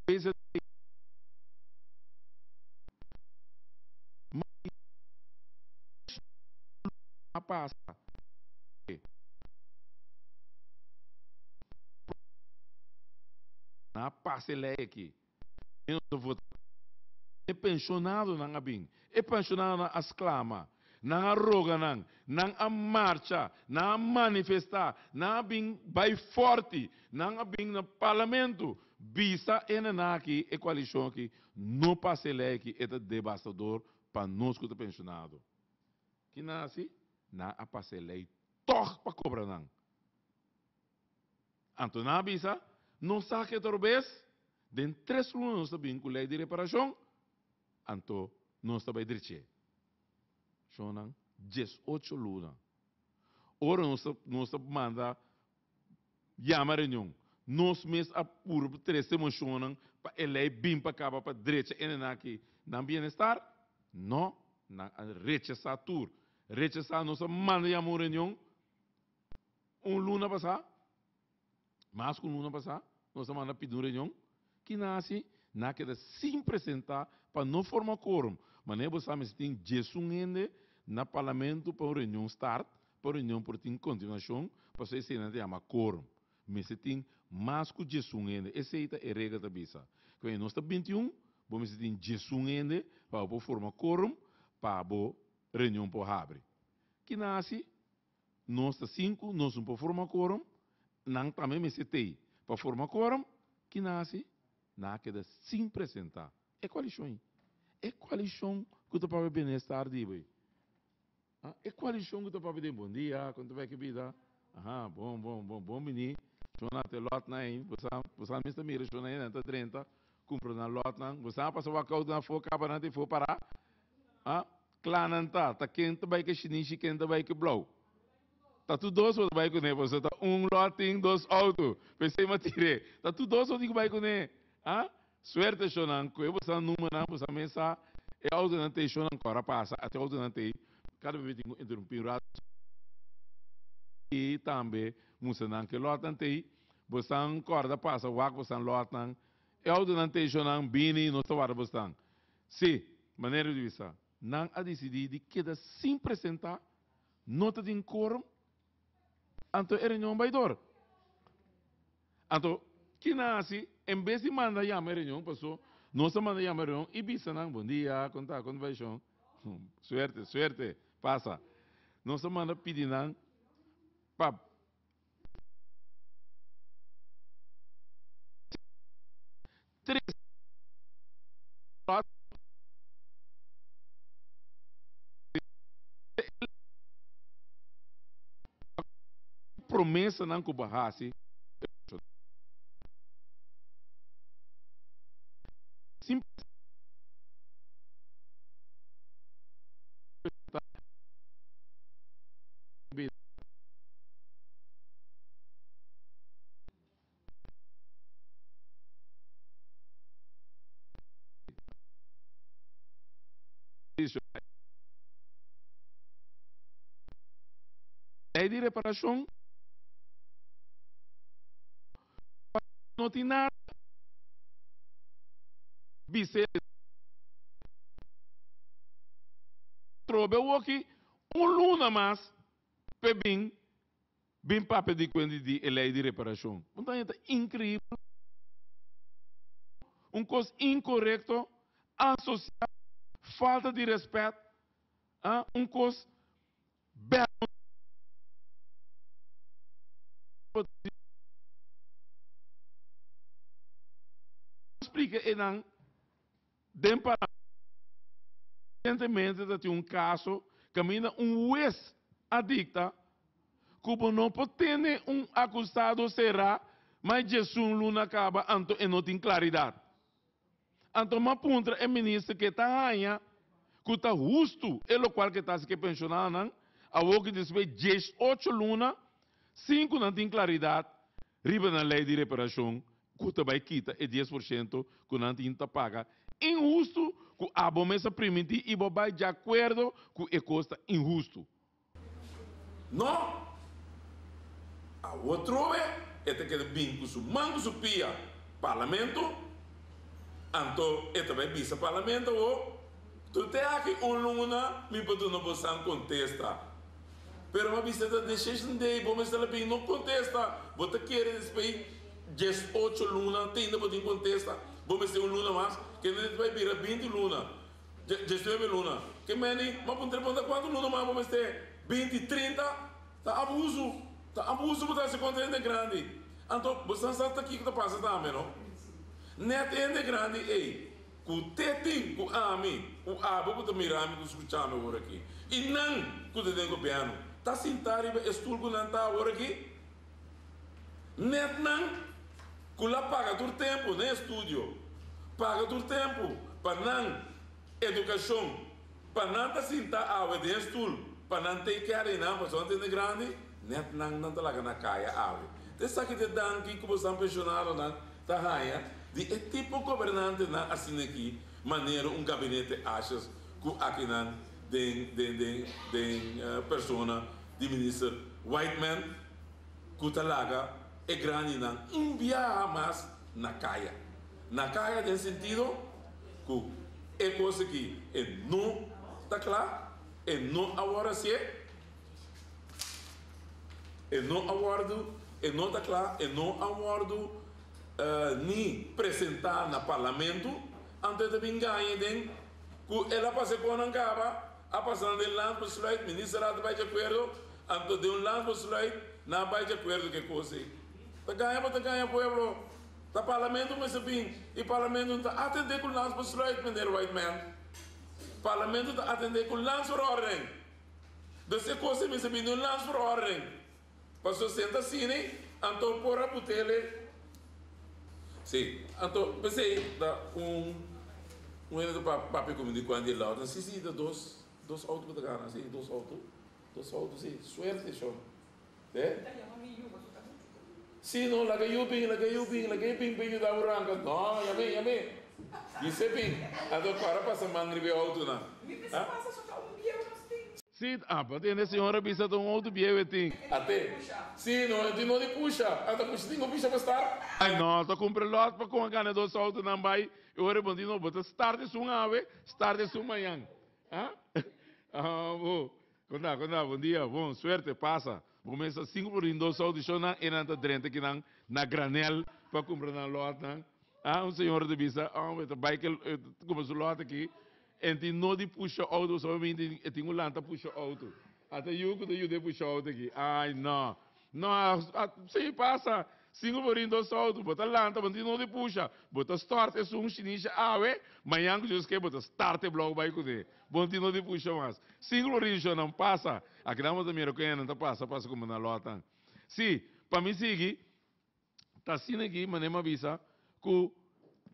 C: deze pasa. Na pasa e lei aki. E pensionadonan a bin. E pensionadonan a sklama. Nan a roga nan. Nan a marcha. Nan a manifestá. Nan a bin bai fòrti. Nan a bin na parlamento. Bisa e nana aki, e koalishon aki, no pasa e lei aki, e ta debastador pa nos ku ta pensionado. Ki nan a hasi? Nan a pasa e lei tòg pa kobra nan. Anto nan a bisa, Nos sa ke ta robes, den tres luna nos ta bin ku lei di reparashon, anto nos ta bai drech'é. Shonnan, 18 luna. Ora nos ta nos ta manda yama reunion, nos mes a purba trese moshonnan pa e lei bin pa kaba pa drecha e nenan aki nan bienestar? No, nan a rechasá tur. Rechasá, nos a manda yama un reunion, Un luna pasá, mas ku un luna pasá, nos a manda pidi un reunion. Ki nan hasi? Nan a keda sin presentá pa no forma quorum. Manera bo sa mester tin 11 hende na parlamento pa un reunion start, pa un reunion por tin kontinuashon, pasobra esei nan ta yama quorum. Mester tin mas ku 11 hende. Esei ta e regla ta bisa. Ku nos ta 21, bo mester tin 11 hende pa bo por forma quorum pa bo reunion por habri. Ki nan hasi? Nos ta sinku, nos no por forma quorum, nan tambe mester tei pa forma quorum, ki nan hasi? Nan a keda sin presenta e koalishon ei. E koalishon ku ta papia bienestar di bo ei. E koalishon ku ta papia den bon dia, kon ta bai ke bida? Aha, bon, bon, bon, bon bini. Shon a te lòtnan ei, bo sa, bo sa mester mira shon ei, nan ta drenta, kumpra nan lòtnan. Bo sa a pasa wak outo nan afó, kaba nan te afó pará. Ah, kla nan ta, ta ken ta bai ke shinishi, ken ta bai ke blou. Ta tur dos bo ta bai kuné, pasobra ta un lòt tin dos outo. P'esei mi a tir'é. Ta tur dos bo tin ku bai kuné. Ah, suerte shonnan, ku e bo sa numernan, bo sa mes sa e outonan t'ei shonnan kòrda pasa, ate outonan t'ei, kada bes mi tin ku interumpí un rato i tambe mustra nan ke lòtnan t'ei, bo san kòrda pasa wak bo san lòtnan, e outonan t'ei shonnan bini nos ta warda bo stan. Sí, manera di bisa, nan a disidí di keda sin presentá, no ta tin quorum, anto e reunion bai dor. Anto, ki nan hasi? En bes di manda yama e reunion, pasó Nos a manda yama reunion i bisa nan, Bon dia, kon ta, kon ta bai shon? Suerte, suerte, pasa. Nos a manda pidi nan pa tres promesanan ku bo a hasi. Sin Lei di reparashon no tin nada bis'é. Trobe awoki un luna mas p'e bin bin papia di kuenta di e lei di reparashon. Un taña ta inkreibel, un kos inkorekto, asosial, falta di rèspèt, un kos bèrgwensa. Splika enan den parlamento. Resientemente ta tin un kaso kaminda un hues a dikta ku bo no por tene un akusado será mas djesun luna kaba anto e no tin klaridat. Anto m'a puntra e minister ke ta haña ku ta hustu e lokual ke ta hasi ku e penshonadonan awor ku despues diesocho luna sin ku nan tin klaridat riba nan lei di reparashon ku ta bai kita e 10% ku nan tin ta paga inhustu ku abo mes a primintí i bo bai djakuerdo ku e kos ta inhustu.
D: No! Awor trobe e ta keda bin ku su man ku su pia parlamento, anto e ta bai bisa parlamento awor, Tu te aki un luna mi por duna bosan kontesta. Pero mi a bisa ta decision day bo mester a bin no kontesta, bo ta kere despues 18 luna te ainda bo tin kontesta, bo mester un luna mas, kende ta bai bira 20 luna. 19 luna. Ke meni, ma puntra bo ta kuantu luna mas bo mester? 20, 30? Ta abusu. Ta abusu bo ta hasi kontra hende grandi. Anto, bo sa sa ta kiko ta pasa tambe, no? Nèt hende grandi ei, ku te tin ku ami, ku abo ku ta mira mi, ku skucha mi awor aki, i nan ku ta den gobièrnu, ta sintá riba e stul ku nan ta awor aki. Nèt nan ku la paga tur tempu na estudio, paga tur tempu pa nan edukashon, pa nan ta sinta awe den e stul, pa nan take care di nan pasobra nan ta hende grandi, nèt nan nan ta laga na kaya awe. Ta esaki ta e danki ku bosan penshonadonan ta haña di e tipo gobernantenan asina aki, manera un gabinete ashes ku akinan den den den den persona di minister Whiteman. ku ta laga e grandinan un biaha mas na kaya. Na kaya den sentido ku e kos aki e no ta kla, e no a wòrdu hasié, e no a wòrdu, e no ta kla, e no a wòrdu ni presentá na parlamento, anto e ta bin gaña den ku el a pasa e konan kaba, a pasa nan den landsbesluit, ministerraad a bai di akuerdo, Anto den un landsbesluit nan a bai di akuerdo ku e kos ei. Ta gaña bo ta gaña pueblo. Ta parlamento mester bin i parlamento no ta atendé ku landsbesluit meneer Whiteman. Parlamento ta atendé ku landsverordening. Dus e kos ei mester bin den un landsverordening. Pasobra si nan ta asina ei anto por a butele. Si, anto p'esei ta un un hende ta papia ku mi di kuantu di Laura. Si si ta dos dos outo bo ta gana si dos outo. Dos auto si, suerte shon. Te? Si no, laga yu bin, laga yu bin, laga e bin pa yuda bo ranka. No, ya bin, ya bin. Dice bin. Anto para pasa man riba e autonan. Ha?
C: Si, ah, pa tende señora bisa ta un auto bieu e tin.
D: Ate? Si, no, e tin no di pusha. Ata pusha tin ku pusha pa start?
C: Ay no, ta cumpra lot pa con a gana dos autonan bay. E ora e bon di no, bo ta start esun awe, start esun mañan. Ha? Ah, bo. Konta, konta, bon dia, bon, suerte, pasa. Bo mesa sinku por rin dos audishonnan e nan ta drenta kinan na granel pa kumpra nan lòtnan. Ah, un señor ta bisa, oh, e ta bai ke kuma su lot aki, en tin no di pusha auto, solamente e tin ku lanta pusha auto. Ata yu ku ta yuda e pusha auto aki. Ai, no. No, si pasa. Sinku florin dos auto, bo ta lanta, bo no tin no di pusha. Bo ta stort esun shinisha awe, mañan ku Dios ke bo ta start e blou bai kuné. Bo no tin no di pusha mas. Sinku florin shon pasa. Akinan bo ta mira ku hende ta pasa pasa kuma nan lòtnan. Si, pa mi sigui, Ta asina aki, manera mi a bisa, ku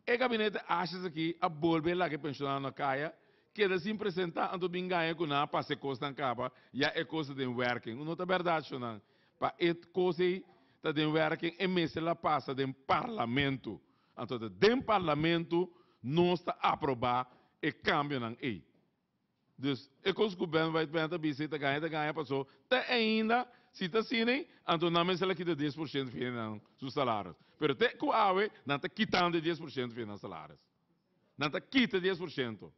C: e gabinete Asjes aki a bolbe laga e penshonado na kaya, keda sin presentá, anto bin gaña ku nan a pasa e kosnan kaba, ya e kos ta den wèrking. No ta bèrdat, shonnan. Pa e kos ei ta den wèrking, e mester la pasa den parlamento. Anto ta den parlamento nos ta aprobá e kambionan ei. Dus, e kos ku Ben Whiteman ta bisa i ta gaña ta gaña paso te ainda si ta asina ei, anto nan mester a kita 10% for nan su salaris. Pero te ku awe nan ta kitando e 10% for nan salaris. Nan ta kita 10%.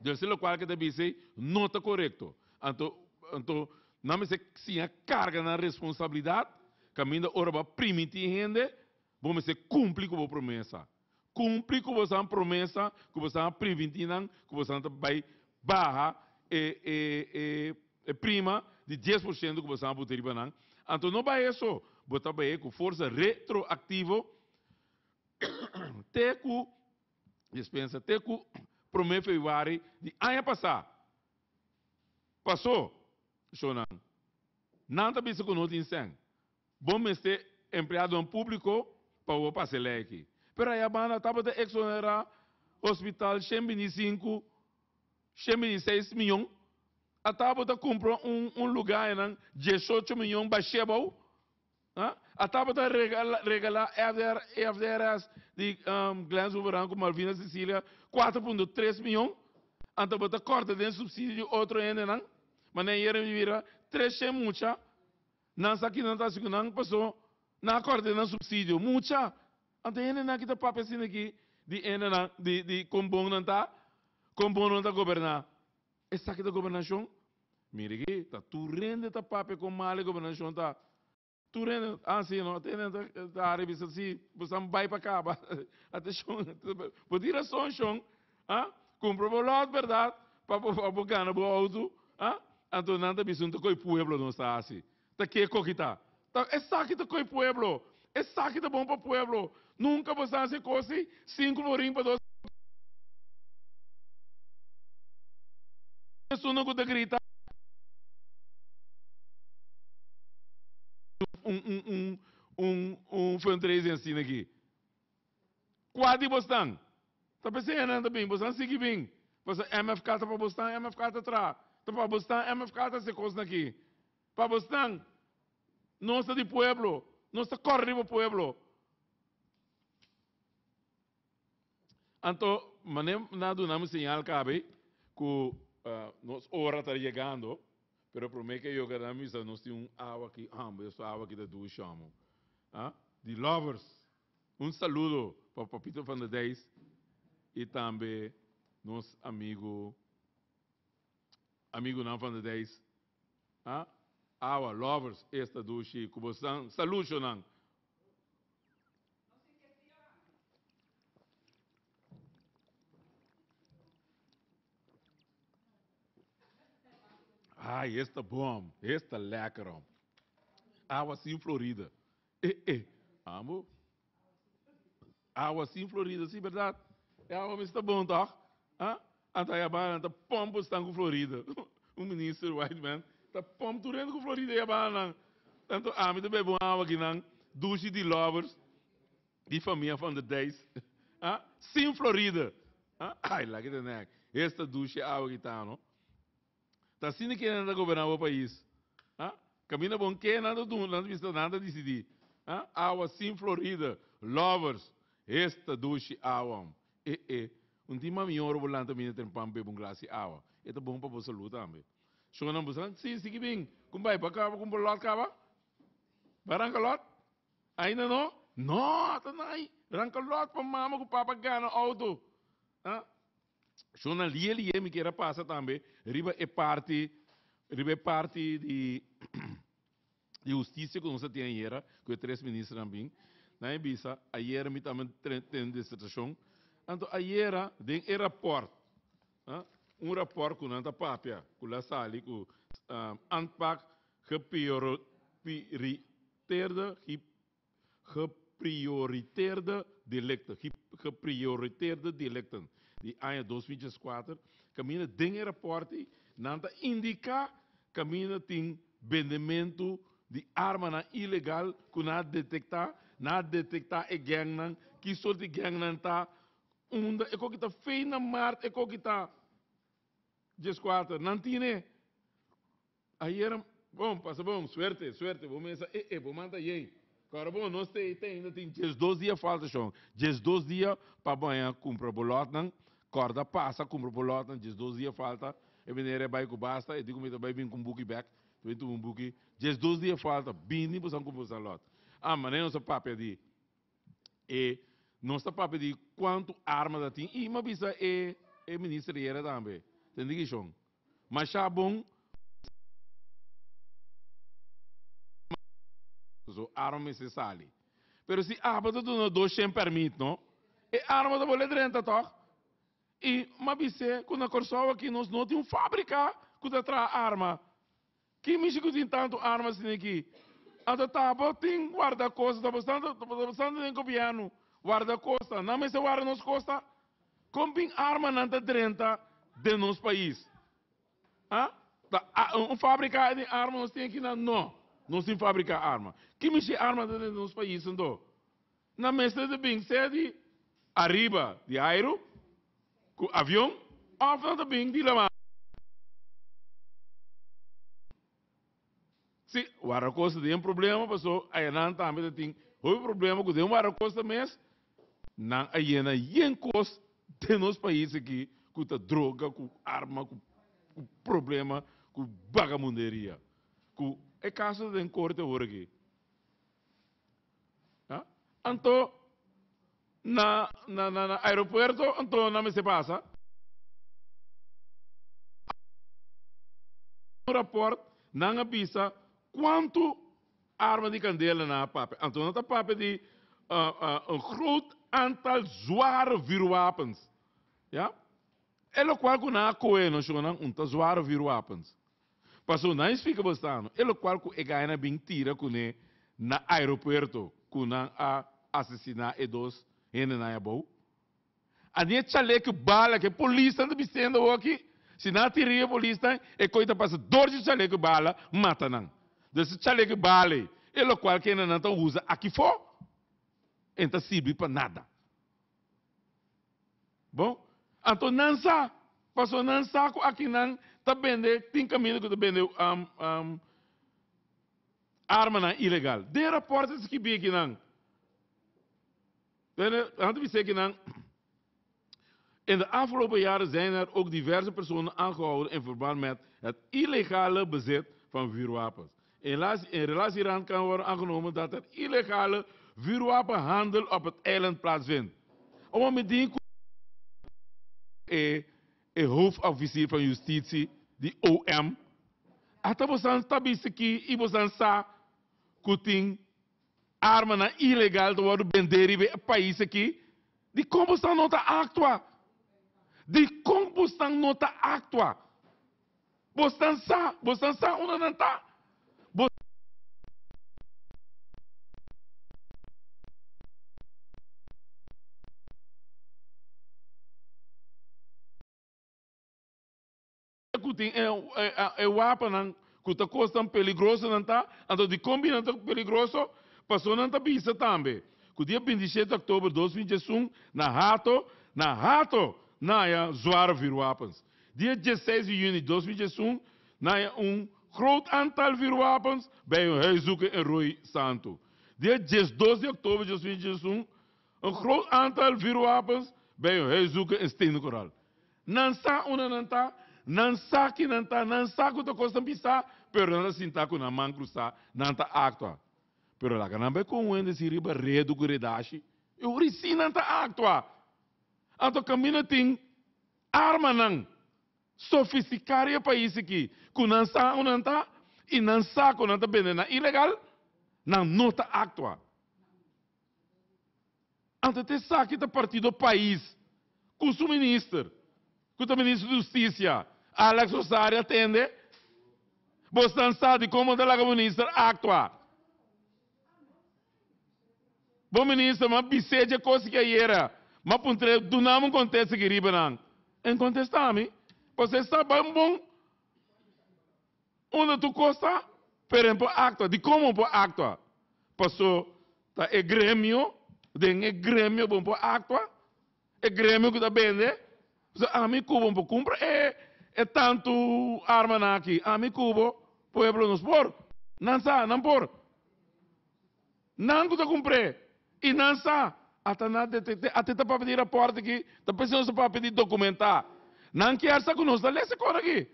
C: Dus e lokual ke ta bisa ei no ta korekto. Anto, anto nan mester siña karga nan responsabilidat kaminda ora bo a primintí hende, bo mester kumpli ku bo promesa. Kumpli ku bosan promesa ku bosan a previntí nan ku bosan ta bai baha e e e e prima di 10% ku bosan a buta riba nan. Anto no bai eso, bo ta bai ku forsa retroaktivo te ku, dispensa, te ku promé februari di aña pasá. Pasó, shonnan, nan ta bisa ku no tin sèn. Bo mester empleadonan públiko pa bo pasa e lei aki. Pero aya banda tabata exonerá hospital 125, 126 miyon. Ata bo ta kumpra un un lugá einan 18 miyon bashé bou. Ata bo ta regala regalá FDR FDRS di Glenn Souveran ku Malvina Cecilia 4.3 miyon. Anto bo ta kòrta den supsidio di otro hendenan. Manera yera mi mira 300 mucha. Nan sa ki nan ta hasi ku nan paso nan a kòrta nan supsidio. Mucha! Anto hendenan ki ta papia asina aki di hendenan di di kon bon nan ta, kon bon nan ta goberná. Esaki ta gobernashon? Mira aki, ta tur hende ta papia kon mal e gobernashon ta. Tur hende, ah si no, te hende ta ta hari bisa si bo san bai pa kaba. Atenshon, bo tin rason shon. Ah, kumpra bo lòt bèrdat pa bo pa bo gana bo outo. Ah, anto nan ta bisa un ta koe pueblo nos ta hasi. Ta ke koki ta? Ta esaki ta koe pueblo. Esaki ta bon pa pueblo. Nunka bo sa hasi e kos ei, sinku florin pa dos. Esunnan ku ta grita un un un un un fundraising asina aki. Kua di bosnan ta p'esei nan ta bin? Bosnan sigui bin, pasobra MFK ta pa bosnan, MFK ta traha, ta pa bosnan, MFK ta hasi e kosnan aki. Pa bosnan, nos ta di pueblo, nos ta kòrda riba pueblo. Anto, manera nan a duna mi señal kabe ku nos ora ta yegando, pero promé ke yoga nan bisa nos tin un awa aki, hamber, esun awa aki ta dushi amo. Di Lovers. Un saludo pa Papito van der Dijs y tambe nos amigo amigunan van der Dijs. Ah, awa, lovers, esta dushi cu bosan. Salucionan. Ai, esta bom, esta lekker om. Awa sin Florida. Eh eh, amo. Awa sin Florida, sí, verdad. E awa mester ta bon, toch? Ah? Anto ay abana ta pomp stan ku Florida. Un minister white man ta pomp tur hende ku Florida ay abana nan. Tanto ami ta bebe un awa kinan, dushi di lovers, di famia van der Dijs. Ah? Sin Florida. Ah? Ay, laki ta nek. Esta dushi awa kitano. Ta asina ke nan ta goberná bo pais. Ha? Kaminda bon ke nan ta duna, nan ta bisa, nan ta disidí. Ha? Awa sin Florida, lovers, esta dushi awa. E e, un tin mas mihor bo lanta bini trempan bebe un glas di awa. E ta bon pa bo salú tambe. Shonnan bo sa, si, sigui bin. Kon bai, bo a kaba ku bo lòt kaba? Bo a ranka lòt? Ainda no? No, ta nai. Ranka lòt pa mama ku papa gana outo. Ha? Shona lie lie mi kier a pasa tambe riba e parti riba e parti di di husticia cu nos a tin ayera cu e tres ministernan bin. Nan e bisa, ayera mi tambe tene disertashon. Anto ayera den e rapòrt, un rapòrt ku nan ta papia, ku la sali ku aanpak geprioriteerde, geprioriteerde delicten, geprioriteerde delicten di aña 2004, kaminda den e rapòrt ei nan ta indiká kaminda tin bendementu di armanan ilegal ku nan a detektá, nan a detektá e gèngnan, ki sort di gèngnan ta, unda e koki ta fei na mart e koki ta 14, nan tine. Ayera, bon, pasa bon, suerte, suerte, bo mesa, e, e, bo manta yei. Kòrda bon, nos te te ainda tin 12 dia falta shon, 12 dia pa baña kumpra bo lòtnan, kòrda pasa kumpra bo lòtnan, 12 dia falta, e meneer e bai ku basta, e di ku mi ta bai bin ku un buki bèk, ta bin tuma un buki, 12 dia falta, bini boso a kumpra boso lòt. Ah, manera nos a papia di e, nos ta papia di kuantu arma ta tin, i mi a bisa e e minister ayera tambe, tende ki shon, Masha bon. So arma mester sali. Pero si aba ta duna 200 permit no, e arma ta bole drenta toch? I m'a bis'é ku na Kòrsou aki nos no tin un fábrika ku ta traha arma. Ki mishi ku tin tantu arma asina aki? Anto tabo tin wardakosta, ta bastante ta bastante den gobièrnu wardakosta. Nan mester warda nos kosta? Kon bin armanan ta drenta den nos pais? Ha? Ta un fábrika di arma nos tin aki nan? No, nos tin fábrika arma. Ki mishi arma ta drenta nos pais anto? Nan mester ta bin sea di ariba di airu ku avion òf nan ta bin di laman. Si, Wardakosta tin problema paso ayanan tambe ta tin hopi problema ku den Wardakosta mes nan a yena yen kos den nos pais aki ku ta droga, ku arma, ku problema, ku bagamunderia. Ku e kaso ta den korte awor aki. Anto na na na aeropuerto anto nan mester pasa un raport nan a bisa cuanto arma di candela nan a papia anto nan ta papia di un groot aantal zware vuurwapens ya e locual cu nan a cohe no shownan un ta zware vuurwapens. Paso nan e splika bastano e lokual ku e gainan bin tira kuné na aeropuerto ku nan a asesiná e dos hendenan ei abou. A ni e chaleku bala ku e polisnan ta bistiendo awoki, si nan a tira riba e polisnan e koi ta pasa dor dje chaleku bala mata nan. Dus e chaleku bala ei e lokual ku hendenan ta usa aki fo e no ta sirbi pa nada. Bon, anto nan sa, pasobra nan sa ku aki nan ta bende, tin kaminda ku ta bende armanan ilegal. Den rapòrt ta skibí akinan, nan ta bisa akinan, In de afgelopen jaren zijn er ook diverse personen aangehouden in verband met het illegale bezit van vuurwapens. In relatie hieraan kan worden aangenomen dat er illegale vuurwapenhandel op het eiland plaatsvindt. Om mi dien ku e e hoofdofficier van justitie di OM ata bosan ta bisa ki i bosan sa ku tin armanan ilegal ta wòrdu bendé riba e pais aki, dikon bosan no ta aktua? Dikon bosan no ta aktua? Bosnan sa, bosnan sa unda nan ta. Bo. Ku tin e e wapennan ku ta kosnan peligroso nan ta, anto dikon bini nan ta peligroso? Pasobra nan ta bisa tambe ku dia 27 oktober 2021 na Hato, na Hato nan haya zware vuurwapens. Dia 16 di juni 2011 na un groot aantal vuurwapens bij een huiszoeking in Rooi Santo. Dia 12 di oktober 2011 een groot aantal vuurwapens bij een huiszoeking in Steenkoraal. Nan sa unda nan ta, nan sa ki nan ta, nan sa ku ta kos ta bisa, pero nan ta sinta ku nan man krusá, nan ta aktua. Pero laga nan bai kon un hende si riba redu ku redashi, e ora si nan ta aktua. Anto kaminda tin Armanan sofisticá riba e pais aki cu nan sa unda nan ta y nan sa cu nan ta bende nan ilegal, nan no ta actua. Anto ta esaki ta partido pais ku su minister, ku ta minister di hustisia, Alex Rosario a tende? Bosnan sa dikon bo ta laga minister aktua? Bo minister, m'a bis'é dje kos ki ayera. M'a puntr'é, Duna'm un kontesta ki riba nan. En kontestá mi, Pasobra e sa ban bon unda tur kos ta, pero en por aktua. Dikon bo por aktua? Paso ta e gremio, den e gremio bo por aktua. E gremio ku ta bende, pasobra ami ku bo por kumpra e e tantu armanan aki. Ami ku bo, pueblo nos por. Nan sa, nan por. Nan ku ta kumpr'é i nan sa. Ata nan detekt'é. Ata ta papia di rapòrt aki, ta pensa nos ta papia di dokumentá. Nan kier sa ku nos ta lesa e kos aki.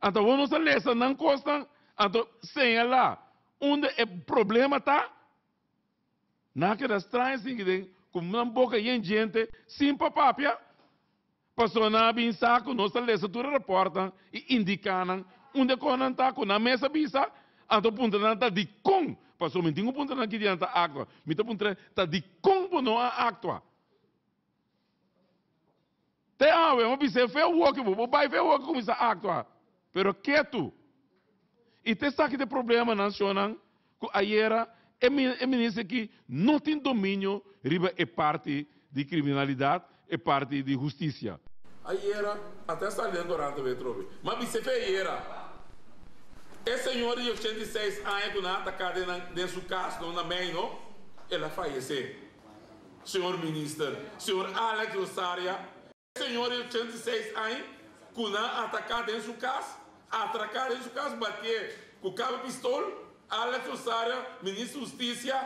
C: Anto awor nos ta lesa nan kosnan, anto señalá unda e problema ta. Nan a keda straño sinti den ku nan boka yen djente sin pa papia. Pasobra nan a bin sa ku nos ta lesa tur e rapòrtnan i indiká nan unda e kosnan ta ku nan mes a bisa. Anto puntra nan ta dikon? Pasobra mi tin ku puntra nan ki dia nan ta aktua. Mi ta puntra ta dikon bo no a aktua? Te awe mi a bisa e fe awoki bo bo bai fe awoki kuminsá aktua. Pero ketu. I te esaki ta e problemanan shonnan ku ayera e e minister aki no tin dominio riba e parti di kriminalidat, e parti di hustisia.
D: Ayera a ta sali den korant awe trobe. Ma bisa fe ayera. E señor di 86 aña ku nan a ataká den nan den su kas no na Meino, el a fayesé. Señor Minister, señor Alex Rosaria, E señor di 86 aña ku nan ataká den su kas, atraká den su kas, batié ku kaba pistol, Alex Rosario, Minister Hustisia,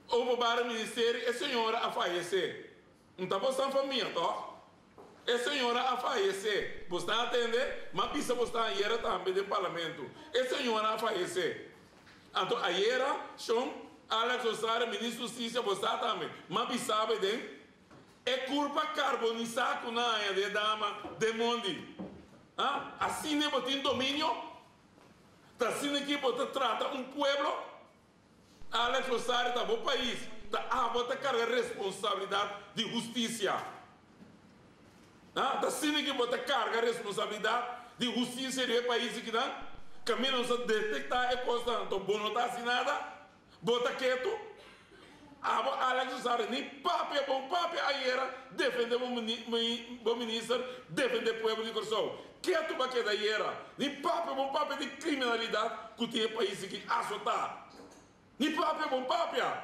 D: Openbare Ministerie, e señora a fayesé. N ta bosnan famia, tòg? E señora a fayesé. Bosnan a tende? M'a bisa bosnan ayera tambe den Parlamento. E señora a fayesé. Anto ayera, shon, Alex Rosario, Minister Hustisia, bosnan tambe. M'a bisa bo den. E kurpa karbonisá ku nan haña den e dama den mondi. Ha? Asina bo tin dominio? Ta asina ki bo ta trata un pueblo? Alex Rosario ta bo pais, ta abo ta karga responsabilidat di hustisia. Ha? Ta asina ki bo ta karga responsabilidat di hustisia di e pais akinan? Kaminda nos a detektá e kosnan, anto bo no ta hasi nada? Bo ta ketu? Abo Alex Rosario ni papia bon papia ayera defende bo minister defende pueblo di Kòrsou. Ketu bo a keda ayera. Ni papia bon papia di kriminalidat ku tin e pais aki asotá. Ni papia bon papia.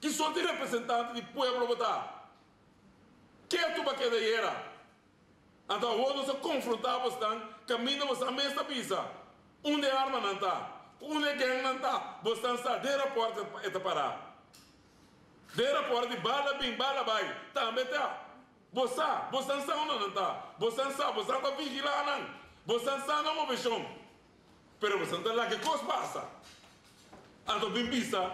D: Ki sorti representante di pueblo bo ta? Ketu bo a keda ayera. Anto awor nos a konfrontá bosnan kaminda bosnan mes ta bisa, Unda e armanan ta? Unda e gèngnan ta? Bosnan sa, den rapòrt e ta pará. Den rapòrt di bala bin, bala bai, tambe ta. Bo sa, bosnan sa unda nan ta. Bosnan sa, bosnan ta vigilá nan. Bosnan sa nan moveshon. Pero bosnan ta laga e kos pasa. Anto bin bisa,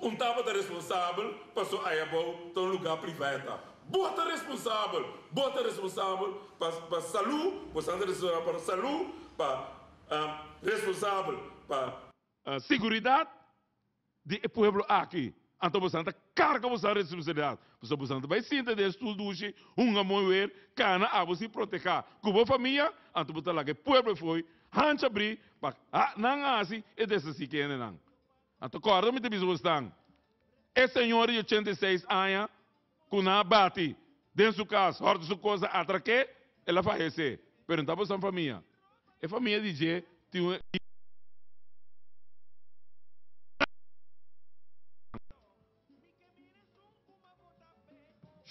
D: Un tabata responsabel paso ayabou ta un lugá privá e ta. Bo ta responsabel! Bo ta responsabel pa pa salú, bo ta responsabel pa salú, pa responsabel pa.
C: Siguridat di e pueblo aki. Anto boso ta karga boso responsabilidat. Pasobra boso ta bai sinta den e stul dushi, hunga mooi weer, kana abo sin protehá ku bo famia, anto bo ta laga e pueblo fo'i hancha brí pa nan hasi e desasí kendenan. Anto kòrda mi ta bisa bosnan, e señor di 86 aña ku nan a bati den su kas, hòrta su kos, a atrak'é, el a fayesé. Pero no ta bosan famia. E famia di dje tin un.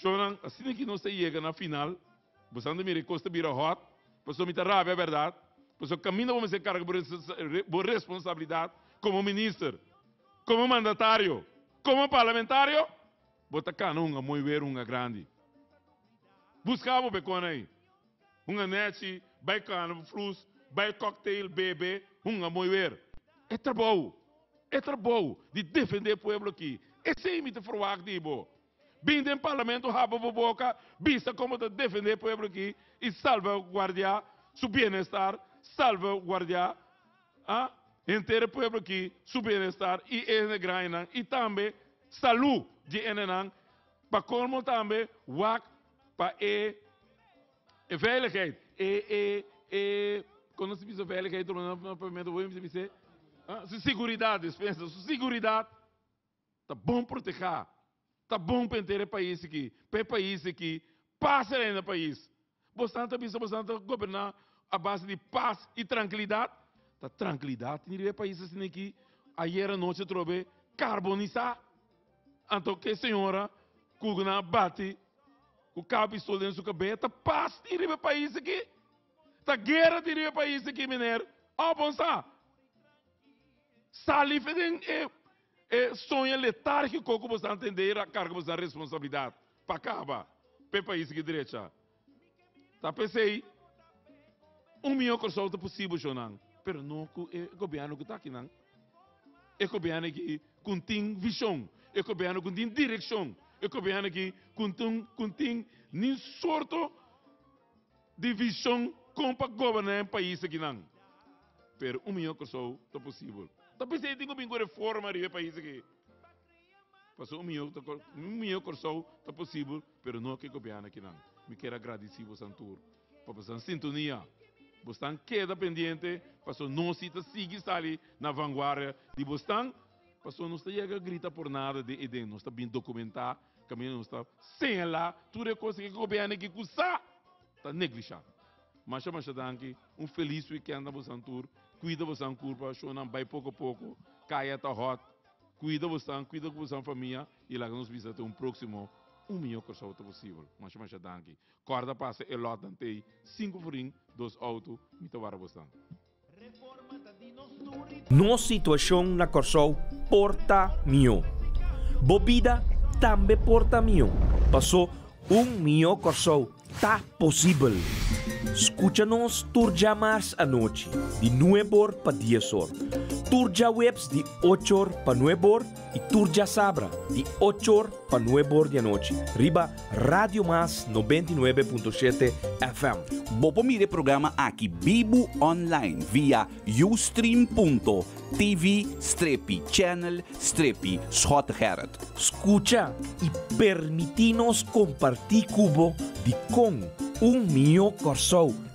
C: Shownan, asina ki nos ta yega na final, bosan ta mira e kos ta bira hòt, pasobra mi ta rabia bèrdat, pasobra kaminda bo mester karga bo responsabilidat komo minister, komo mandatario, komo parlamentario, bo ta kana hunga mooi weer hunga grandi. Buska bo bekon ei. Hunga nechi, bai kana flus, bai cocktail, bebe, hunga mooi weer. E trabou, e trabou di defende e pueblo aki, esei mi ta verwagt di bo. Bin den parlamento haba bo boka, bisa kon bo ta defende e pueblo aki i salvaguardia su bienestar, salvaguardia henter e pueblo aki su bienestar i e hende grandinan i tambe salu. di hendenan, pa colmo tambe wak pa e e veiligheid, e e e con nos ta bisa veiligheid na papiamento bo ta bisa su seguridad, dispensa, su seguridad ta bon proteha, ta bon pa henter e pais aki, pa e pais aki pasa den e pais. Bosnan ta bisa bosnan ta goberna a base di pas y trankilidad, ta trankilidad tin riba e pais asina aki, ayer anochi atrobe carbonisa, anto ke señora cu nan a bati cu cabo pistol den su cabeza, ta pas tin riba e pais aki, ta guera tin riba e pais aki meneer, oh bon sa. Sali fe den e e soño letárgiko ku boso a tende i karga boso responsabilidat pa kaba pa e pais aki drecha. Ta p'esei un mihó Kòrsou ta posibel shownan, pero no ku e gobièrnu ku ta akinan. E gobièrnu aki ku tin vishon, e gobièrnu ku tin direkshon, e gobièrnu aki ku tin ku tin nin sorto di vishon kon pa goberná e pais akinan. Pero un mihó Kòrsou ta posibel. Ta p'esei tin ku bin ku reforma riba e pais aki. Pasobra un mihó un mihó Kòrsou ta posibel, pero no ku e gobièrnu akinan. Mi kier a gradisí bosan tur pa bosan sintonia. Bosnan keda pendiente pasobra nos si ta sigui sali na vanguardia di bosnan, pasobra nos ta yega grita por nada den Eden. Nos ta bin dokumentá kaminda nos ta señalá tur e kos ku e gobièrnu aki ku sa ta neglishá. Masha masha danki, un felis weekend na bosan tur, cuida bosan curpa, shownan bay poco poco, caya ta hot, cuida bosan, cuida cu bosan famia y laga nos bisa te un proximo un mijo Corsou ta posibel. Masha masha danki. Corda pasa e lotnan tey, cinco forin, dos auto, mi ta wara bosan.
A: Nos situashon na Kòrsou por ta mihó. Bo bida tambe por ta mihó, pasó un mihó Kòrsou ta posibel. Skucha nos tur djamars anochi di nueb'or pa dies'or, tur djaweps di och'or pa nueb'or i tur djasabra di och'or pa nueb'or di anochi riba Radio Mas 99.7 FM.
B: Bo por mira e programa aki bibu online via ustream.tv strepi channel strepi Schottegerrit.
A: Skucha i permití nos kompartí ku bo dikon un mihó Kòrsou.